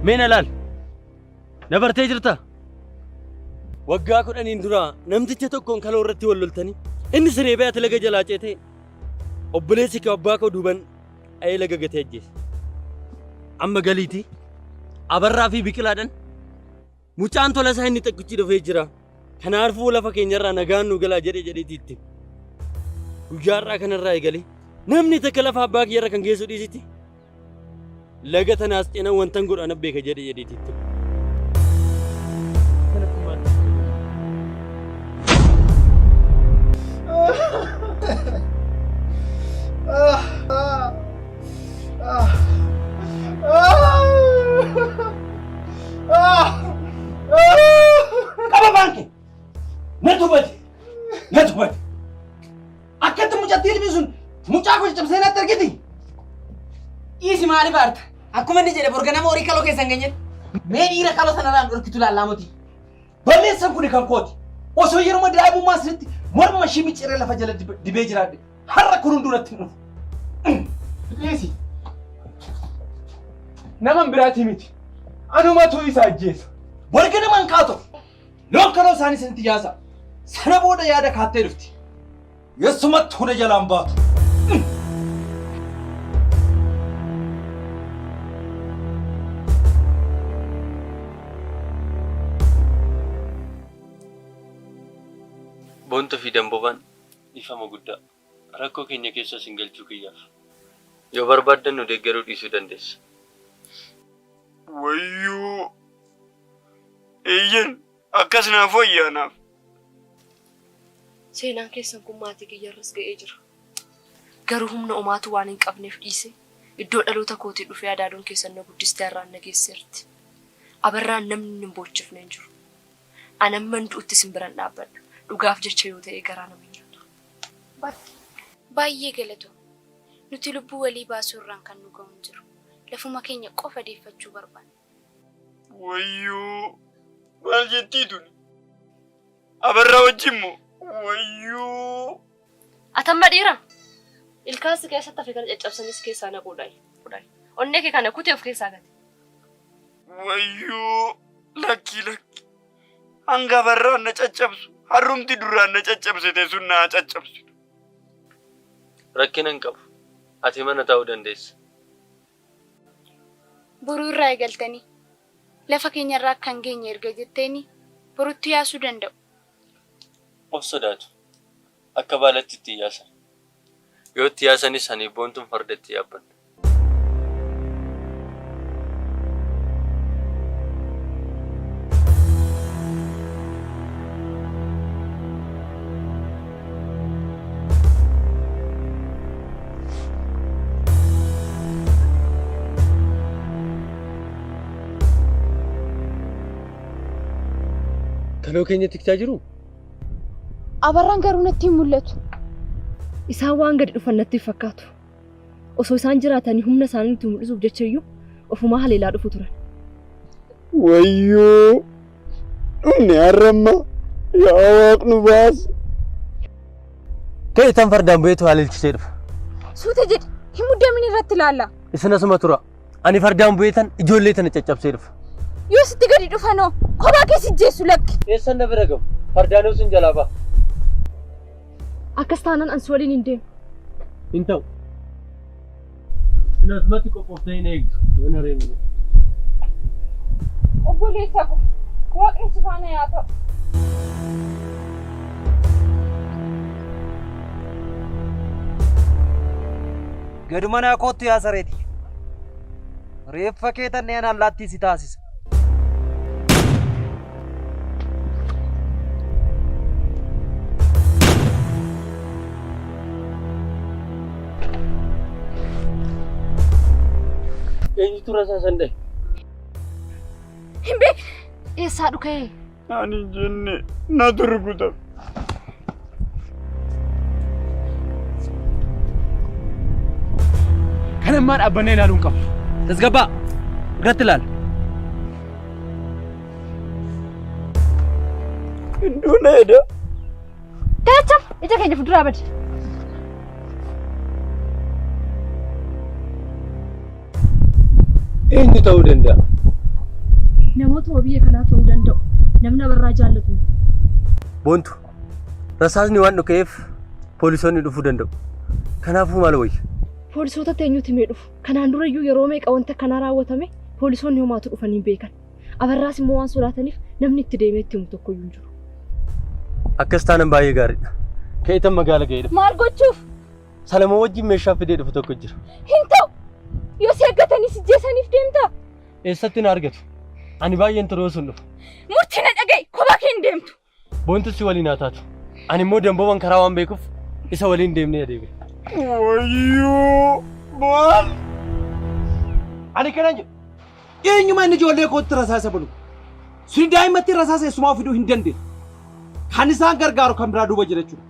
Mee na laal. Na bartee jirta? Waggaa 10n dura namticha tokkoon kaloo irratti wal loltanii inni siree ba'ee ati laga jalaa ceetee obboleessi kee abbaa koo duuban dha'ee laga gatee ajjeese. Amma galiitii Abarraa fi Biqilaadhaan mucaan Tolasaa inni tokkichi dhufee jira. Kanaafuu lafa keenyarraa nagaan nu galaa jedhe jedheetii itti. Guyyaa har'aa kanarraa eegalee namni takka lafa abbaa kiyyarra kan geessu dhiisitti laga tanaas cina wantan godhu ana beeka jedhe jedheetii itti. Qaba baankii! Na tubate! Na tubate! Akkatti mucattii ilmi sun mucaa koo caccabsee natti argiti? Dhiisi maaliif aarta? Akkuma inni jedhe borga nama horii kaloo keessa hin geenyetti. Mee dhiira kaloo sanarraan dhorkitu laallaa moti. Balleessan kuni kan kooti. Osoo yeruma daa'imummaa sanitti morma ishii micciiree lafa jala dibee jiraadhe har'a kun hunduu natti hin dhufu. Dhiisi. Naman biraatii miti. Anumatu isa ajjeesa. Borga naman kaatu. Loon kaloo isaanii sanitti yaasa. Sana booda yaada kaattee dhufti. Yessumatti hunda jalaan baatu. Boontuu fi Dambobaan dhiifama guddaa. Rakkoo keenya keessa isin galchuu kiyyaaf. Yoo barbaaddan nu deeggaruu dhiisuu dandeessa. Wayyoo! Eeyyen akkas naaf wayya anaaf. Seenaan keessan kun maatii kiyyarras ga'ee jira. Garuu humna omaatuu waan hin qabneef dhiisee iddoo dhaloota kootii dhufee adaadoon keessan na guddistee har'aan na geesseerti. Abarraan namni hin boochifne hin jiru. An hamman du'utti isin biran dhaabbadha. Dhugaaf jecha yoo ta'e garaa nama hin nyaatu. Baay'ee galatoomi. Nuti lubbuu walii baasuu irraan kan nu ga'u hin jiru. Lafuma keenya qofa deeffachuu barbaanna. Wayyoo maal jettii tuni? Abarraa wajjin moo? Wayyoo. Ati amma dhiira? Ilkaan si keessatti hafe kana caccabsanii si keessaa naquudhaayi. Onnee kee kana kutee of keessaa gati. Wayyoo lakkii lakki. Hanga abarraan na caccabsu harrumti duraan na caccabsite sun na haa caccabsitu. Rakkina hin qabu. Ati mana taa'uu dandeessa. Boruu irraa eegaltanii lafa keenyarraa akka hin geenye erga jetteenii borutti yaasuu danda'u. Of sodaatu. Akka baalatti itti hin yaasan. Yoo itti yaasanis aniif Boontuun farda itti yaabbanna. Kaloo keenya tiksaa jiruu? Abarraan garuu natti hin mul'atu. Isaan waan gadi dhufan natti hin fakkaatu. Osoo isaan jiraatanii humna isaanii nutti mul'isuuf jecha iyyuu ofumaa haleelaa dhufu turan. Wayyoo! Dhumne har'amma yaa Waaq nu baasi. Ka'e tan fardaan bu'eetu haalelchisee dhufa. Suuta jedhi hin muddamin irratti ilaalla. Isin asuma tura. Ani fardaan bu'ee tan ijoollee tana caccabsee dhufa. Yoo sitti gadi dhufanoo kophaa kee si jeessu lakki. Eessan na bira gahu? Fardaanuu sin jalaa ba'a. Akkas taanaan an si waliin hin deemu. Hin ta'u. Isin asumatti qophooftanii hin eegdu. Yoo na reebne. Obboleessa ko Waaqni si faana yaa ta'u. Gadi manaa koottu yaa sareeti. Reeffa kee tanneen allaattii si taasisa. Eenyutu rasaasan dhahe? Hin beekne. Eessaa dhuka'ee? Ani hin jenne natu rukutame. Kan ammaa dhaabbannee ilaaluu hin qabnu. Tasgabbaa! Irratti ilaala. Hinduun eeda. Galacham ija keenya fuulduraa badi. Eenyu ta'uu danda'a? Namootuma biyya kanaa ta'uu danda'u. Namni Abarraa jaallatu. Boontu, rasaasni waan dhuka'eef poolisoonni dhufuu danda'u. Kanaafuu maal wayya? Poolisootatti eenyutu himee dhufu? Kanaan durayyuu yeroo meeqa wanta akkanaa raawwatame poolisoonni homaatu dhufanii hin beekan. Abarraas immoo waan sodaataniif namni itti deemee itti himu tokkoyyuu hin jiru. Akkas taanaan baay'ee gaariidha. Ka'eetan magaala ga'ee dhufa. Maal gochuuf? Salamoo wajjin meeshaa fidee dhufu tokko jira. Hin ta'u! Yoo si eeggatanii si jeesaniif deemtaa? Eessatti na argatu? Ani baay'een ture osoo hin dhufu. Murtii na dhaga'i! Kophaa kee hin deemtu! Boontu si waliin haa taatu. Ani immoo damboobaan karaa waan beekuuf isa waliin deemnee adeemna. Wayyoo! Maal? Ani kanan jedhu eenyuma inni ijoollee kootti rasaasa banu. Suni daa'imatti rasaasa eessumaa fiduu hin dandeenye. Kan isaan gargaaru kan biraa duuba jira jechuudha.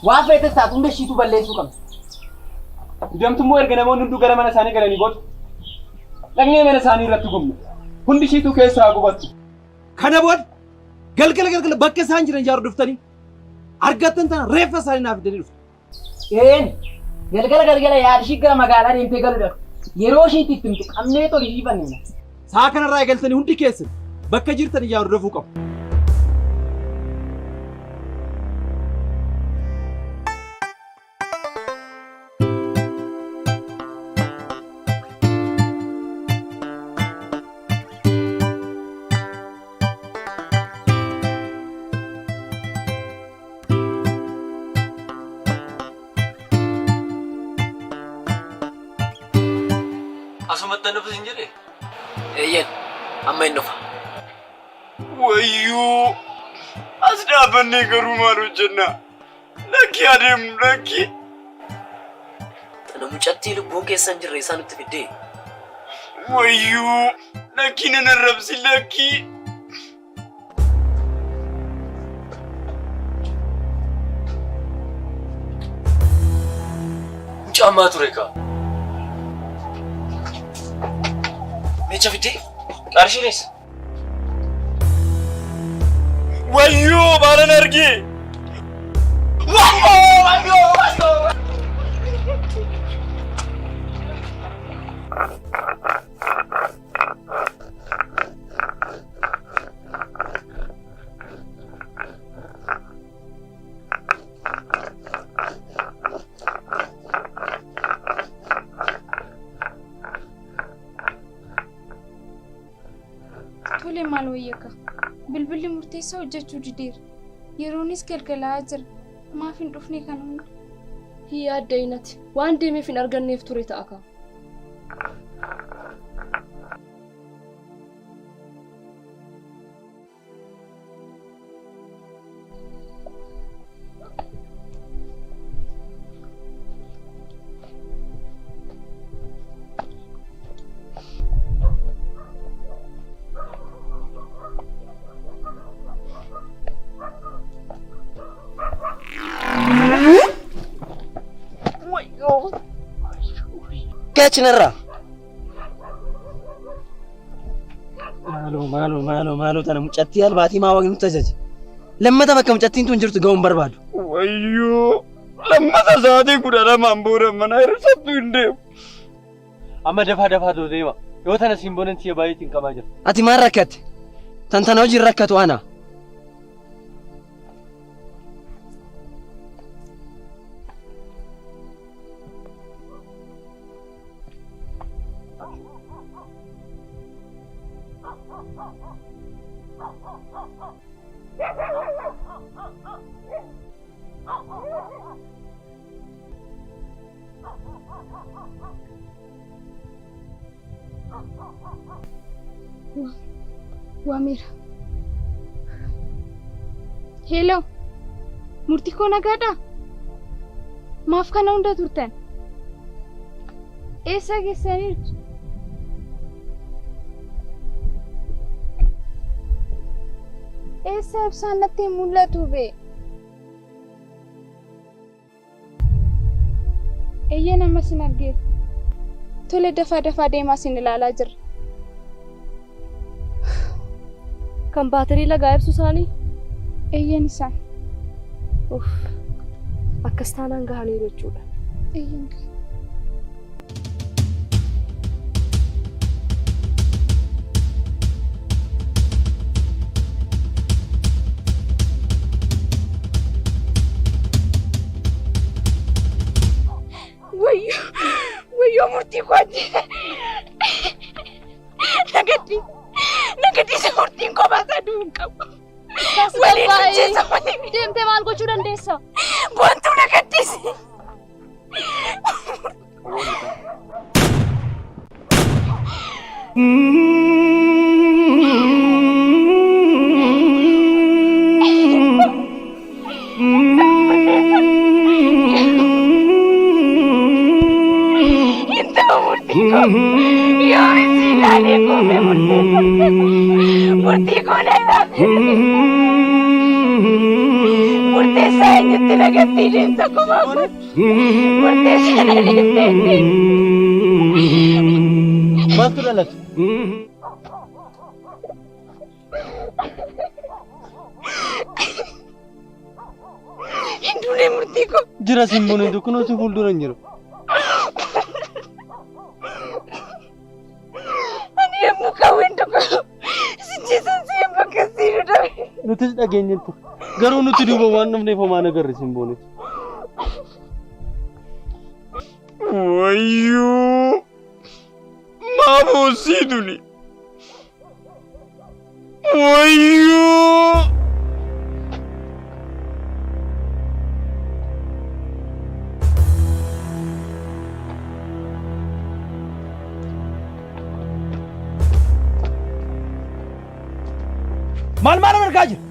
Waan feetes taatu hunda ishiitu balleessuu qabdi. Didamtu immoo erga namoonni hunduu gara mana isaanii galanii booda dhaqnee mana isaanii irratti gubne. Hundi ishiituu keessa haa gubattu. Kana booda galgala galgala bakka isaan jiran ijaaru dhuftanii argattan tana reeffa isaanii naaf fidanii dhuftu. Een galgala galgala yaada ishii gara magaalaa deemtee galuudhaaf yeroo ishiitti itti himtu qabnee toli ishii fannifna. Sa'a kanarraa eegaltanii hundi keessan bakka jirtan ijaaru dhufuu qabu. Asumatti dhufu sin jedhee? Eeyyeen amma hin dhufa. Wayyoo! As dhaabannee garuu maal hojjenna? Lakkii adeemu lakkii. Tana mucattii lubbuun keessa hin jirre isaan nutti fiddee. Wayyoo! Lakkii nan arrabsi lakkii. Mucaa ammaa ture kaa. Meecha fiddee? Qarshiinis. Wayyoo! Maalan argee? Wayyoo! Wayyoo! Wayyoo! Tole maal wayyaka? Bilbilli murteessaa hojjechuu dideera. Yeroonis galgalaa'aa jira. Maaf hin dhufne kana hunda? Hin yaadda'inati. Waan deemeef hin arganneef ture ta'a kaa. Ka'e narraa. Maaloo maaloo maaloo tana mucattii albaatii maa waaqni nutti ajaje. Lammata bakka mucattiin tun jirtu ga'uun barbaadu. Wayyoo! Lammata sa'aatii 12n booda mana hir'isattu hin deemu. Amma dafaa dafaa too deema. Yoo tana Simboonen siya baay'ee cinqamaa jira. Ati maal rakkatte? Tan tana hojiin rakkatu ana. Waameera. Hello. Murtii koo nagaadhaa? Maaf kana hunda turtan? Eessa geessaniirtu? Eessa ibsaan natti hin mul'atu bee? Eeyyee nama sin argeera. Tole dafaa dafaa deemaa sin ilaalaa jirra. Kan baatirii lagaa ibsu isaanii? Eeyyeen isaan. Uff. Akkas taanaan gahaniiru jechuudha. Eeyyeen. Wayyoo! Wayyoo murtii koo ajjeese! Na gadhiisi! Na gadhiisi murtiin koo baasaa du'uu hin qabu. Waliin ajjeesa malee. Deemtee maal gochuu dandeessa? Boontuu na gadhiisi! Hin ta'u murtii koo. Yoo isin ilaalee kuufe murteessa. Murtii koo na ilaalee. Murteessaa eenyutti na gattii deemta kumaa kun. Murteessaa na dhiiftee Maaltu dhalate? Hin duune murtii koo. Jira Simbooneetu kunoo si fuuldura hin jiru. Ani yommuu qawween tokko sichiisan si bakka siinu dhabe. Nutis dhageenyetti. Garuu nuti duuba waan dhufneef homaa nagarre Simbooneetu. Wayyoo! Maa boossii tuni? Wayyoo! Maal maal argaa jira?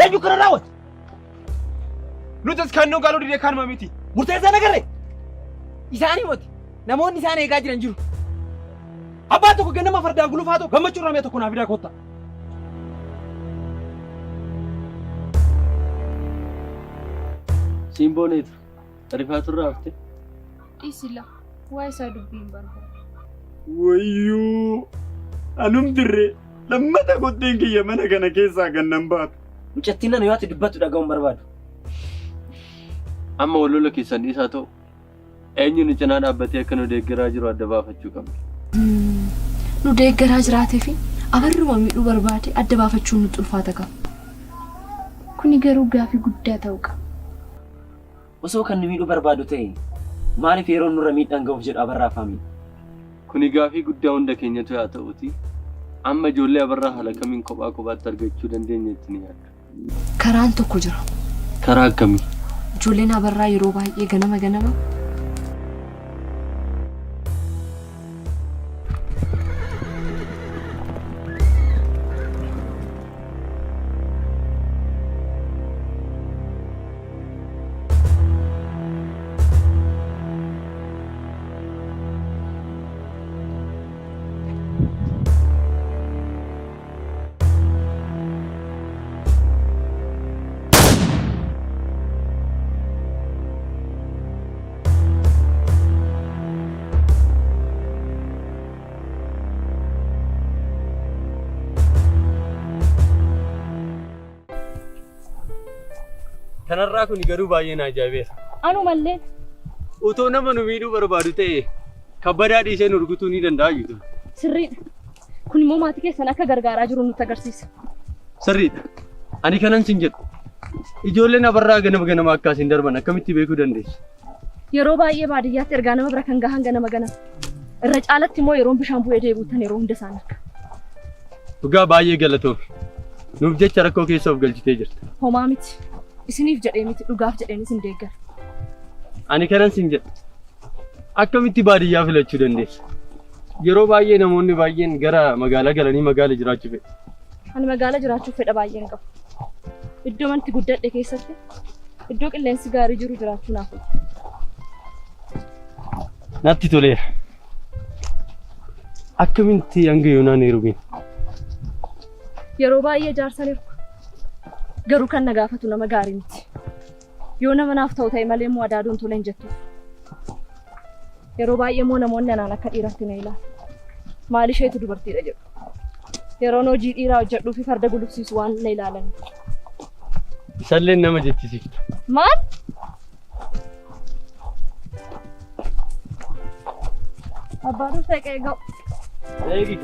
Eenyu kana raawwate? Nutis kan nu galuu dide kanuma miti. Murteessaa nagarre? Isaanii moti. Namoonni isaan eegaa jiran jiru. Abbaan tokko ganama fardaan gulufaa ta'u gammachuu irraa mi'a tokko naa fidaa kotta. Simbooneetu rifaaturraa hafte. Dhiisi laa. Waa isaa dubbii hin barbaadu. Wayyoo! Anumtirree lammata kotteen kiyya mana kana keessaa gannan baatu. Mucattiin nana yoo ati dubbattu dhaga'uu hin barbaadu. Amma wal lola keessan dhiisaa ta'u eenyu nu cinaa dhaabbatee akka nu deeggaraa jiru adda baafachuu qabna. Nu deeggaraa jiraatee fi abarruma miidhuu barbaade adda baafachuun nutti ulfaata kaa. Kuni garuu gaafii guddaa ta'uu qaba. Osoo kan nu miidhuu barbaadu ta'e maaliif yeroo nurra miidhaan ga'uuf jedhu Abarraa faa miidha? Kuni gaafii guddaa hunda keenyatu yaa ta'uutii amma ijoollee Abarraa haala kamiin kophaa kophaatti argachuu dandeenya jettanii yaaddu? Karaan tokko jira. Karaa akkamii? Ijoolleen Abarraa yeroo baay'ee ganama ganama. Kanarraa kun garuu baay'ee na ajaa'ibeera. Anumallee. Otoo nama nu miidhuu barbaadu ta'e kabbadaa dhiisee nu rukutuu ni danda'a jiru. Sirriidha. Kun immoo maatii keessan akka gargaaraa jiru nutti agarsiisa. Sirriidha. Ani kanan sin jedhu. Ijoolleen abarraa ganama ganama akkaasiin darban akkamitti beekuu dandeessu? Yeroo baay'ee baadiyyaatti ergaa nama bira kan gahan ganama ganama. Irra caalatti immoo yeroon bishaan bu'ee deebi'utan yeroo hunda isaan arga. Dhugaa baay'ee galatoomi. Nuuf jecha rakkoo keessa of galchitee jirta. Homaa miti. Isiniif jedhee miti dhugaaf jedheen isin deeggara. Ani kanan sin jedhu. Akkamitti baadiyyaa filachuu dandeessa? Yeroo baay'ee namoonni baay'een gara magaalaa galanii magaala jiraachuu fedhu. Ani magaala jiraachuuf fedha baay'een qabu. Iddoo manti guddadhe keessatti iddoo qilleensi gaarii jiru jiraachuu naaf wayya. Natti toleera. Akkamitti hanga yoonaan heerumin? Yeroo baay'ee jaarsan ergu. Garuu kan na gaafatu nama gaarii miti. Yoo nama naaf ta'u ta'e malee immoo adaaduun tole hin jettuuf. Yeroo baay'ee immoo namoonni anaan akka dhiiraatti na ilaalu. Maal isheetu dubartiidha jedhu. Yeroon hojii dhiiraa hojjedhuu fi farda gulufsiisu waan na ilaalaniif. Isalleen nama jechisiifta. Maal? Abbaa dursa eega'u. Eegi.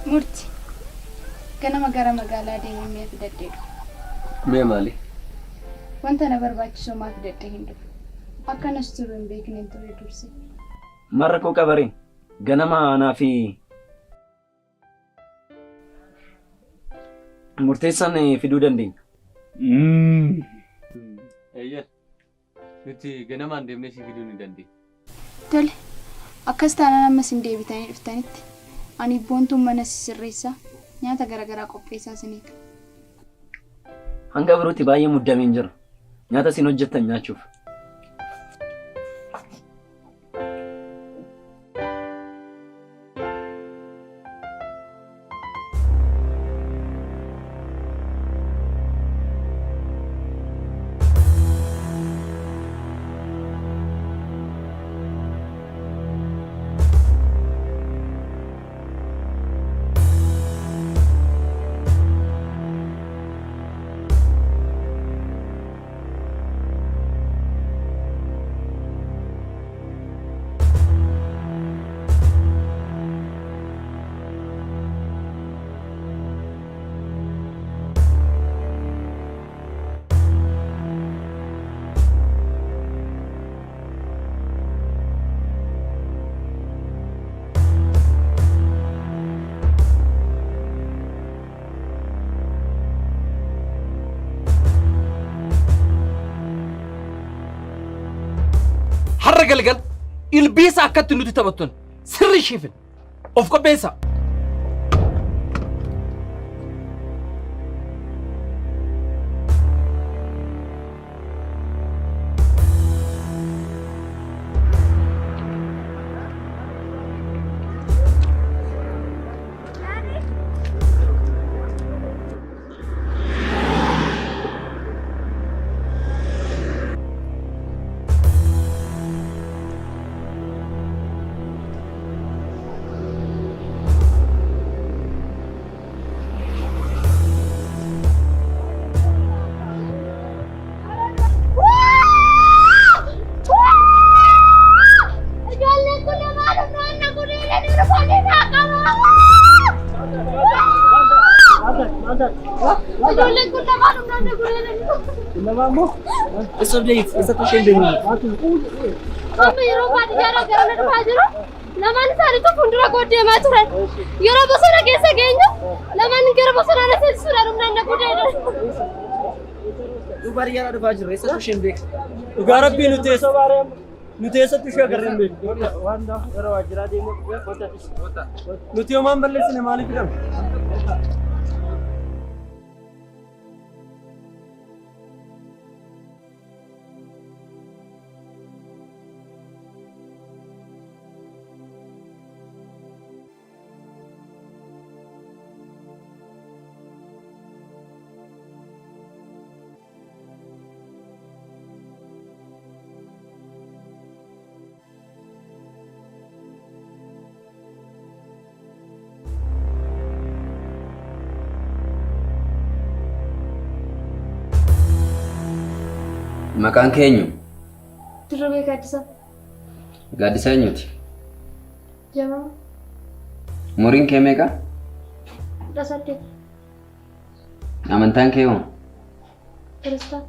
Murti. Ganama gara magaalaa deemee mi'a fidadhee dhufa. Mi'a maali? Wanta na barbaachisu homaa fidadhee hin dhufu. Akkanas turu hin beekneen ture dursee. Maal rakkoo qaba ree? Ganama anaa fi murteessaan fiduu dandeenya. Eeyyee. Nuti ganamaan deemnee si fiduu ni dandeenya. Tole. Akkas taanaan amma isin deebitanii dhuftanitti ani Boontuun mana sisirreessaa, nyaata garagaraa qopheessaa isin eega. Hanga birootti baay'ee muddameen jira. Nyaata isin hojjettan nyaachuuf. Har'a galgal ilbiisa akkatti nuti taphattan sirri ishiifin of qopheessaa. Ijoolleen kun lamaan humnaan na gudeedanii dhufanii naa qabaa. Ijoolleen kun lamaan humnaan na gudeedanii Amma yeroo baadiyyaadhaa gara na dhufaa jiru lamaan isaaniitu fuuldura koo deemaa turan. Yeroo bosona keessa geenyu lamaan gara bosonaa na seensisuudhaan humnaan na gudeedan. Baadiyyaadhaa dhufaa jirra. Eessattu isheen beekta? Dhugaa rabbii nuti Nuti eessatti ishee agarree hin beeknu. Waan gara waajjiraa deemuu kootatis. Nuti homaan balleessine maaliif hidhamne? Maqaan kee eenyu? Dirribee Gaaddisaa. Gaaddisaa eenyuti? Jamaa. Umuriin kee meeqa? 18. Amantaan kee hoo? Kiristaana.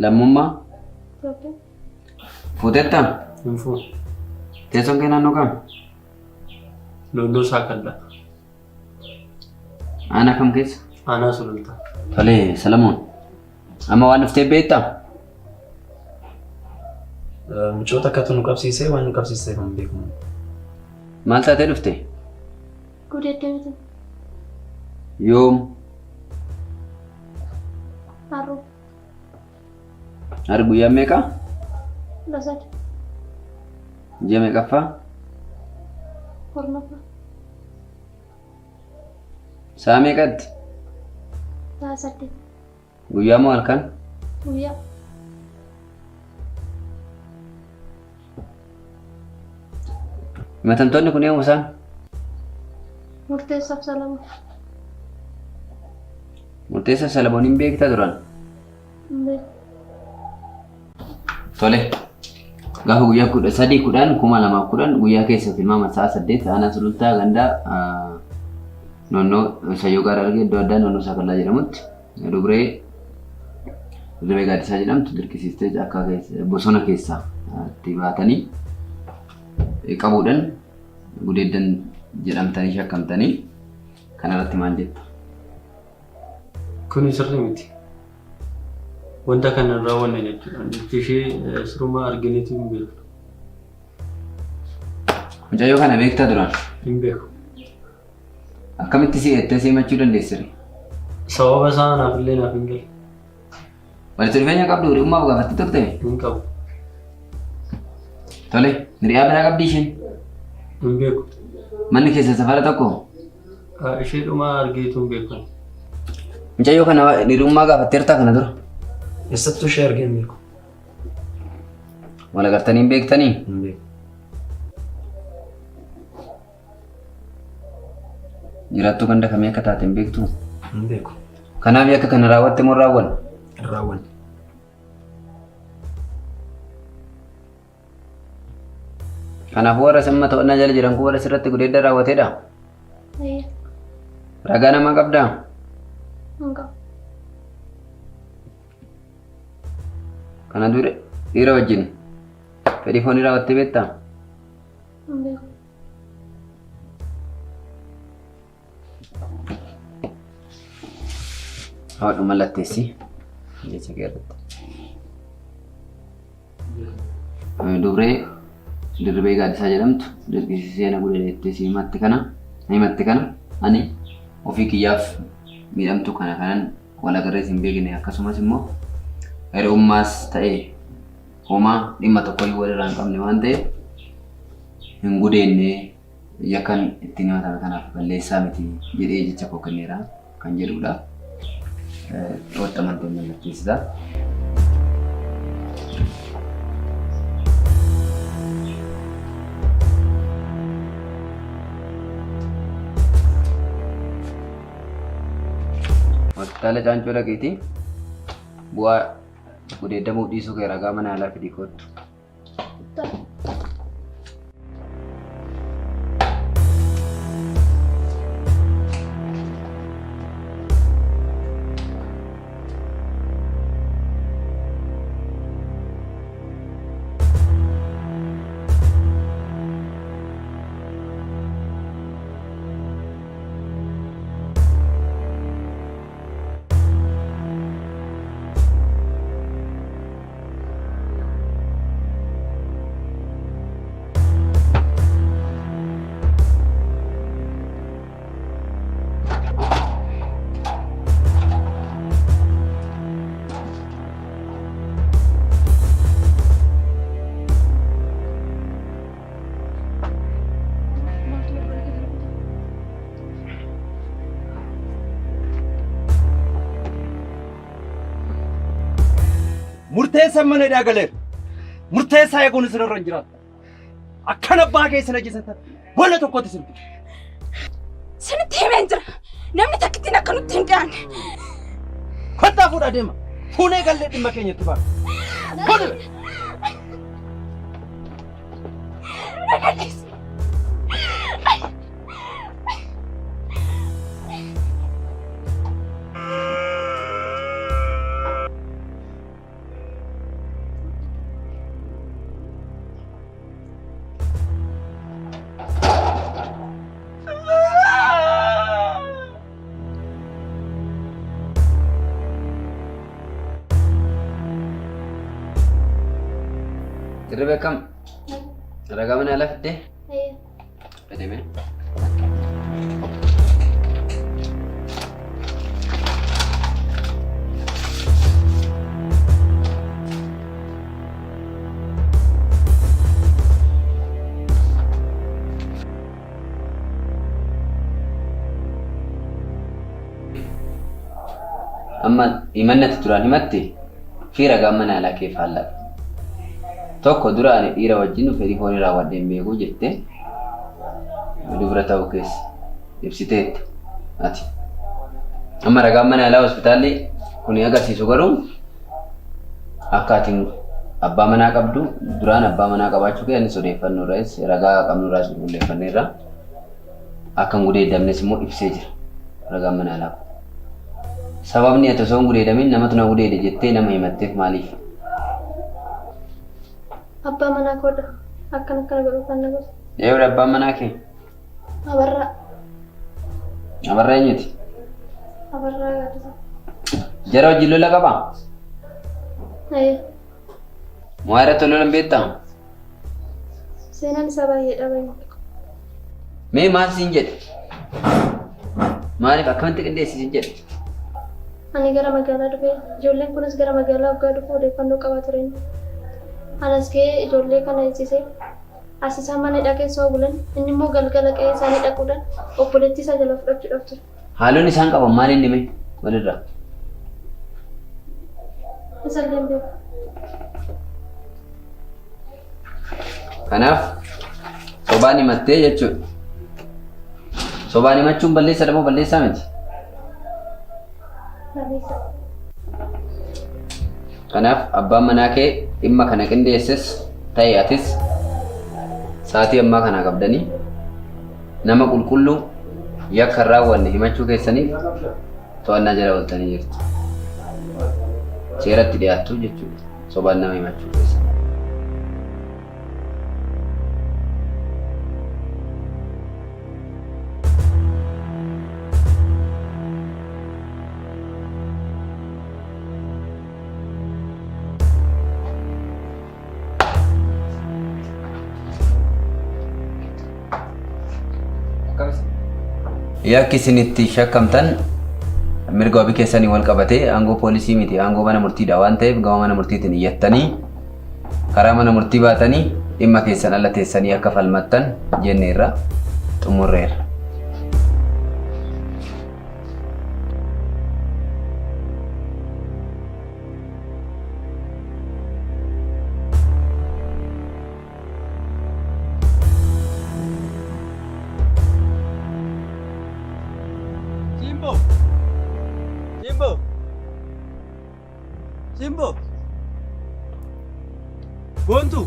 Lammummaa? Itoophiyaa. Fuuteettaa? Hin fuune. Teessoon kee naannoo kam? Lolloo Saakallaa. Aanaa kam keessa? Aanaa Sulultaa. Tolee, Salamoon. Amma waan dhuftee beektaa? Mucoota akkatu nu qabsiisee waan nu qabsiisee kan beeku. Maal taatee dhufte? Gudeeddamte. Yoom? Har'uu. Har'i guyyaan meeqa? 13. Ji'a meeqaffaa? 10ffaa. Sa'a meeqatti? Sa'a 8. Guyyaa moo halkan? Guyyaa. Himatamtoonni kun eenyu isaan? Murteessaaf Salamoon. Murteessaaf Salamoon hin beektaa turan? Hin beeku. Tole. Gaafa guyyaa 13 10 2010 guyyaa keessa tilmaama sa'a 8 aanaa Sulultaa gandaa noonnoo Sayyoo Gaara Argee iddoo addaa noonnoo Saakallaa jedhamutti dubree Dirribee Gaaddisaa jedhamtu dirqisiistee caakkaa keessa bosona keessaa itti baatanii qabuudhaan gudeeddan jedhamtanii shakkamtanii kanarratti maal jetta? Kuni sirrii miti. Wanta kana hin raawwanne jechuudha. Nuti ishee sirumaa argineetu hin beeknu. Mucayyoo kana beektaa duraan? Hin beeku. Akkamitti si jettee si himachuu dandeessire? Sababa isaa anaaf illee naaf hin galle. Walitti dhufeenya qabdu hiriyummaaf gaafattee turte? Hin qabu. Tole, hiriyaa biraa qabdii isheen? Hin beeku. Manni keessan safara tokko? Ishee dhumaa argeetu hin beeku. Mucayyoo kana hiriyummaa gaafatteertaa kana dura? Eessattuu ishee argee hin beeku. Wal agartanii hin beektanii? Hin beeku. Jiraattuu ganda kamii akka taate hin beektuu? Hin beeku. Kanaaf yakka kana raawwatte moo hin raawwanne? Hin raawwanne. Kanaafuu warra simma to'annaa jala jiran kun warra sirratti gudeedda raawwatedha? Eeyyee. Ragaa namaa qabdaa? Hin qabu. Kana dura dhiira wajjin fedhii foonii raawwattee beektaa? Hin beeku. Haadhu mallatteessi jecha kee irratti. Dubree Dirribee Gaaddisaa jedhamtu dirqisiisee na godhe jettee si himatte kana himatte kana ani ofii kiyyaaf miidhamtuu kana kanan wal agarrees hin beekne akkasumas immoo hiriyummaas ta'e homaa dhimma tokkoyyuu walirraa hin qabne waan ta'eef hin gudeenne yakkan ittiin himatame kanaaf balleessaa miti jedhee jecha koo kenneera kan jedhudha. Dhiyootti amanteen mallatteessita. Hospitaala Caancoo dhaqiitii bu'aa gudeeddamuu dhiisuu kee ragaa mana yaalaa fidii koottu. keessan mana hidhaa galeera. Murteessaa eeguun isinirra hin jiraatu. Akkan abbaa keessan ajjeesan boolla tokkotti isin fidu. Sinitti himeen jira. Namni takkittiin akka nutti hin dhiyaanne. Kottaa fuudhaa deema. Fuunee gallee dhimma keenyatti baana. Fuudhi! Na gadhiisi. Dirribii akkam? Ragaa mana yaalaa fiddee? Fidee. Amma himanni ati duraan himatte fi ragaan mana yaalaa kee faallaadha. Tokko dura ani dhiira wajjin fedhii foonii raawwadhee hin beeku jettee dubra ta'uu keessa ibsiteetta ati. Amma ragaan mana yaalaa hospitaalli kun agarsiisu garuu akka ati abbaa manaa qabdu duraan abbaa manaa qabaachuu kee anis odeeffannoo irraas ragaa qabnu irraas qulqulleeffanneerra akka hin gudeeddamnes immoo ibsee jira ragaan mana yaalaa kun. Sababni ati osoo hin gudeedamin namatu na gudeede jettee nama himatteef maaliif? Abbaa manaa koodha. Akkana akkana godhuu kan na godhe. Eewudha abbaan manaa kee? Abarraa. Abarraa eenyuti? Abarraa Gaaddisaa. Jara wajjin lola qabaa? Ee. Moo irratti lolan beektaa? Seenaan isaa baay'ee dhabame. Mee maal siin jedhe? Maaliif akkamitti qindeessi siin jedhe? Ani gara magaalaa dhufee ijoolleen kunis gara magaalaa waggaa dhufu odeeffannoo qabaa tureen. Anas ga'ee ijoollee kana eegsisee as isaan mana hidhaa keessa bulan inni immoo galgala qe'ee isaanii dhaquudhaan obboleettii isaa jala fudhachuudhaaf ture. Haalonni isaan qaban maal inni mee walirraa? Isallee hin beeku. Kanaaf sobaan himattee jechuudha. Sobaan himachuun balleessadha moo balleessaa miti? Balleessaa. Kanaaf abbaan manaa kee dhimma kana qindeesses ta'e atis sa'aatii ammaa kanaa qabdanii nama qulqulluu yakka hin raawwanne himachuu keessaniif to'annaa jala ooltanii jirtu. Seeratti dhiyaattu jechuudha. Sobaan nama himachuu keessan. Yakki isin itti shakkamtan mirga wabii keessanii wal qabatee aangoo poolisii miti aangoo mana murtiidha waan ta'eef gama mana murtiitiin iyyattanii karaa mana murtii baatanii dhimma keessan ala teessanii akka falmattan jenneerra xumurreerra. Simbo! Simbo! Simbo! Boontu!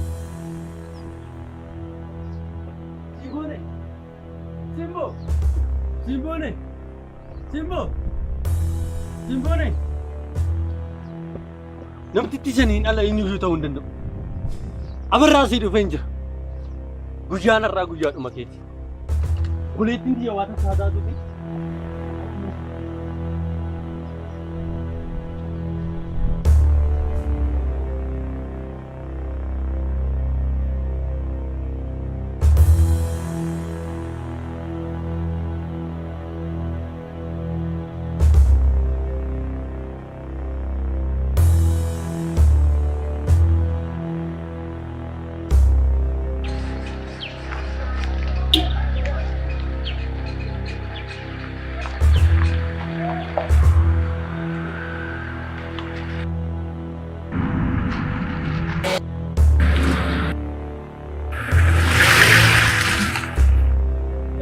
Simboone! Simbo! Simboone! Simbo! Simboone! Namtitti saniin ala eenyuyyuu ta'uu hin danda'u. Abarraa sii dhufeen jira. Guyyaan har'aa guyyaadhuma keeti. Buleettiin tiyya waa takka haa taatuuti.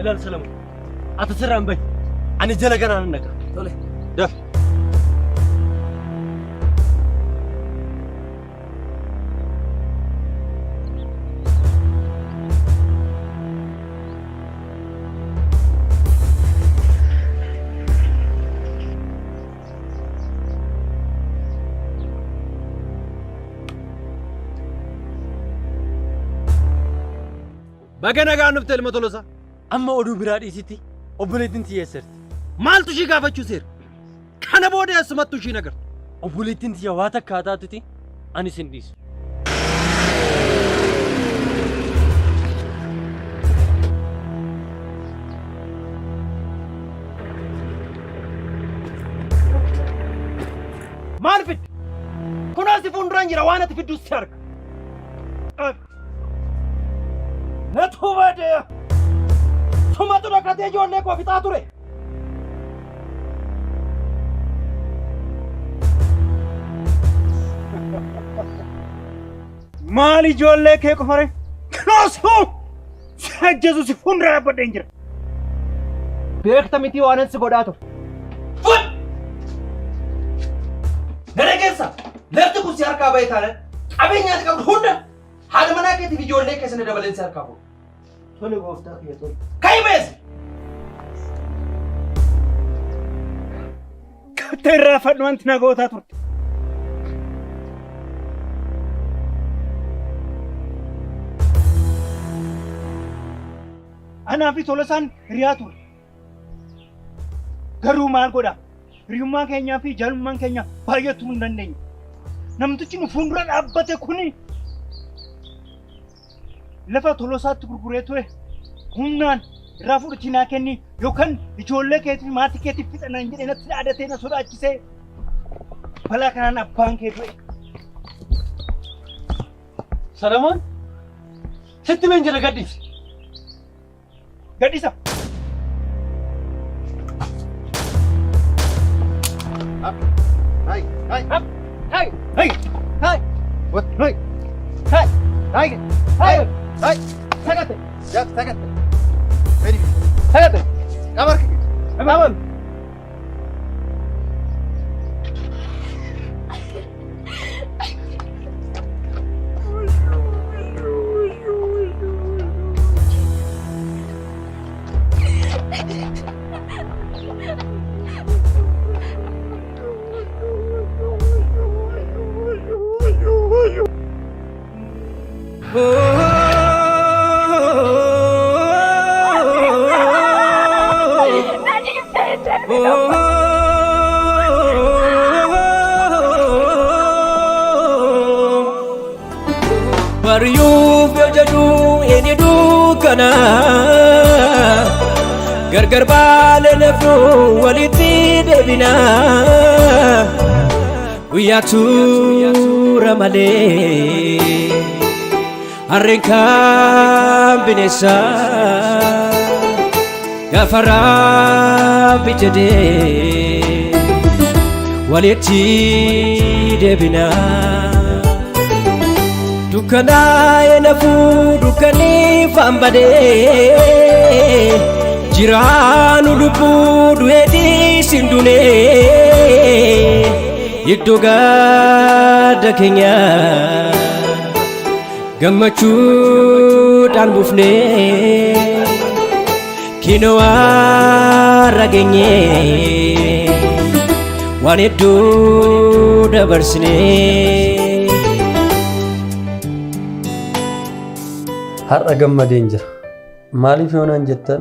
Ilaal Salamoon. Ati sirraan bahi. Ani jala kanaan nan dhaqa. Tole. Dafi. Baga nagaan dhufte ilma Tolosaa. Amma oduu biraa dhiisitti obboleettiin tiyya eessa jirti? Maaltu ishii gaafachuu seera? Kana booda eessumattuu ishii hin agartu. Obboleettiin tiyya waa takka haa taatuti ani sin dhiisu. Maal fidde? Kunoo si fuulduraan jira waan ati fiddus si arga. Natu bade. Sumatu dhokatee ijoollee koo fixaa ture. Maal ijoollee kee qofare? Kunoos hoo! Si ajjeesu si fuuldura dhaabbadheen jira. Beekta mitii waanan si godhaa ture. Gara keessa lafti kun si harkaa bahe taanaan qabeenya ati qabdu hunda haadha manaa keetiif ijoollee kee sana dabaleen si harkaa fuudha. Tole gooftaa kiyya tole. Ka'i beesi! Katta irraa fadhu wanti na gootaa turte. Anaa fi Tolasaan hiriyaa ture. Garuu maal godha? Hiriyummaa keenyaa fi jaalummaan keenya baay'ee turuu hin dandeenye. Namtichi nu fuuldura dhaabbate kuni lafa Tolosaatti gurguree ture humnaan irraa fudhatii naa kenni yookaan ijoollee keetii fi maatii keetiif fixa naan jedhee natti dhaadatee na sodaachisee balaa kanaan abbaan kee du'e. Salamoon sitti meen jira gadhiisi. Gadhiisa. Hai, hai, hai, hai, hai, what, hai, hai, hai, hai, hai, sagate, ya, sagate, very good, sagate, kabar, kabar. Bari'uuf yoo jedhu inni dukkana gargar baane nafnu walitti deebina guyyaa tura malee harreen kan bineensa gaafa rabbi jedhee walitti deebina. Dukkanaa'ee nafuu dukkanni faan badee jiraanu lubbuu du'ee dhiisin dunee iddoo gadda keenya gammachuudhaan buufnee kinoo har'a geenyee waan hedduu dabarsinee. Har'a gammadeen jira. Maaliif yoo naan jettan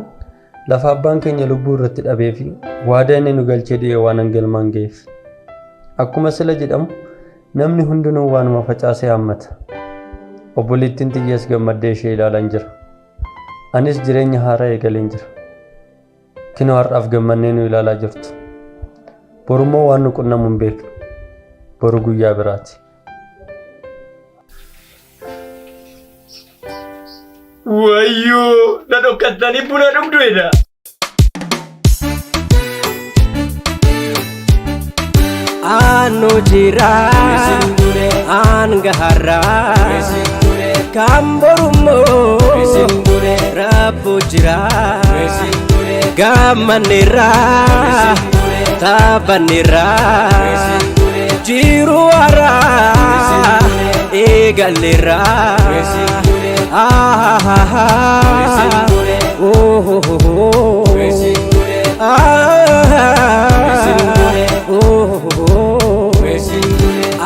lafa abbaan keenya lubbuu irratti dhabee fi waadaa inni nu galchee du'e waanan galmaan ga'eef. Akkuma sila jedhamu namni hundinuu waanuma facaase haammata. Obboleettiin tiyyas gammaddee ishee ilaalan jira. Anis jireenya haaraa eegaleen jira. Kinoo har'aaf gammannee nu ilaalaa jirtu. Borummoo waan nu qunnamu hin beeknu. Boru guyyaa biraati. Wayyoo na dhokkattanii buna dhugdu eda. Aannu jira aan gaharra kan borummoo Rabbu jira. Gammanneerra taphanneerra jiru haaraa eegalleerra.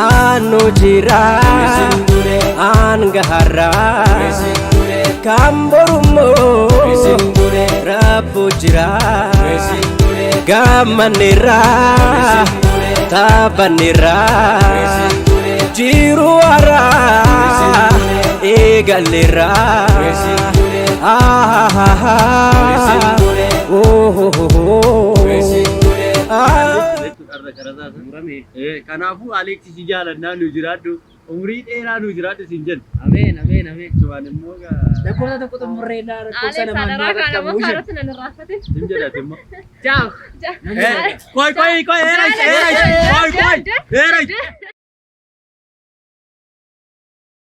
Aanu jira aan gaharra kan borummoo Rabbu jira. Gammanneerra taphanneerra jiru haaraa eegalleerra. Kanaafuu Aleeksi si jaalannaa nu jiraadhu umrii dheeraa nu jiraadhu siin jenna. Ameen ameen ameen. Chumaan immoo Lakkoofsa tokko xumurree illaa lakkoofsa Alex, lamaan adaraa nu kana qaqqabu immoo jedhu. kaarota nan irraanfate. Sin jedhate immoo. Ciao. Koi koi koi eerai eerai koi koi eerai.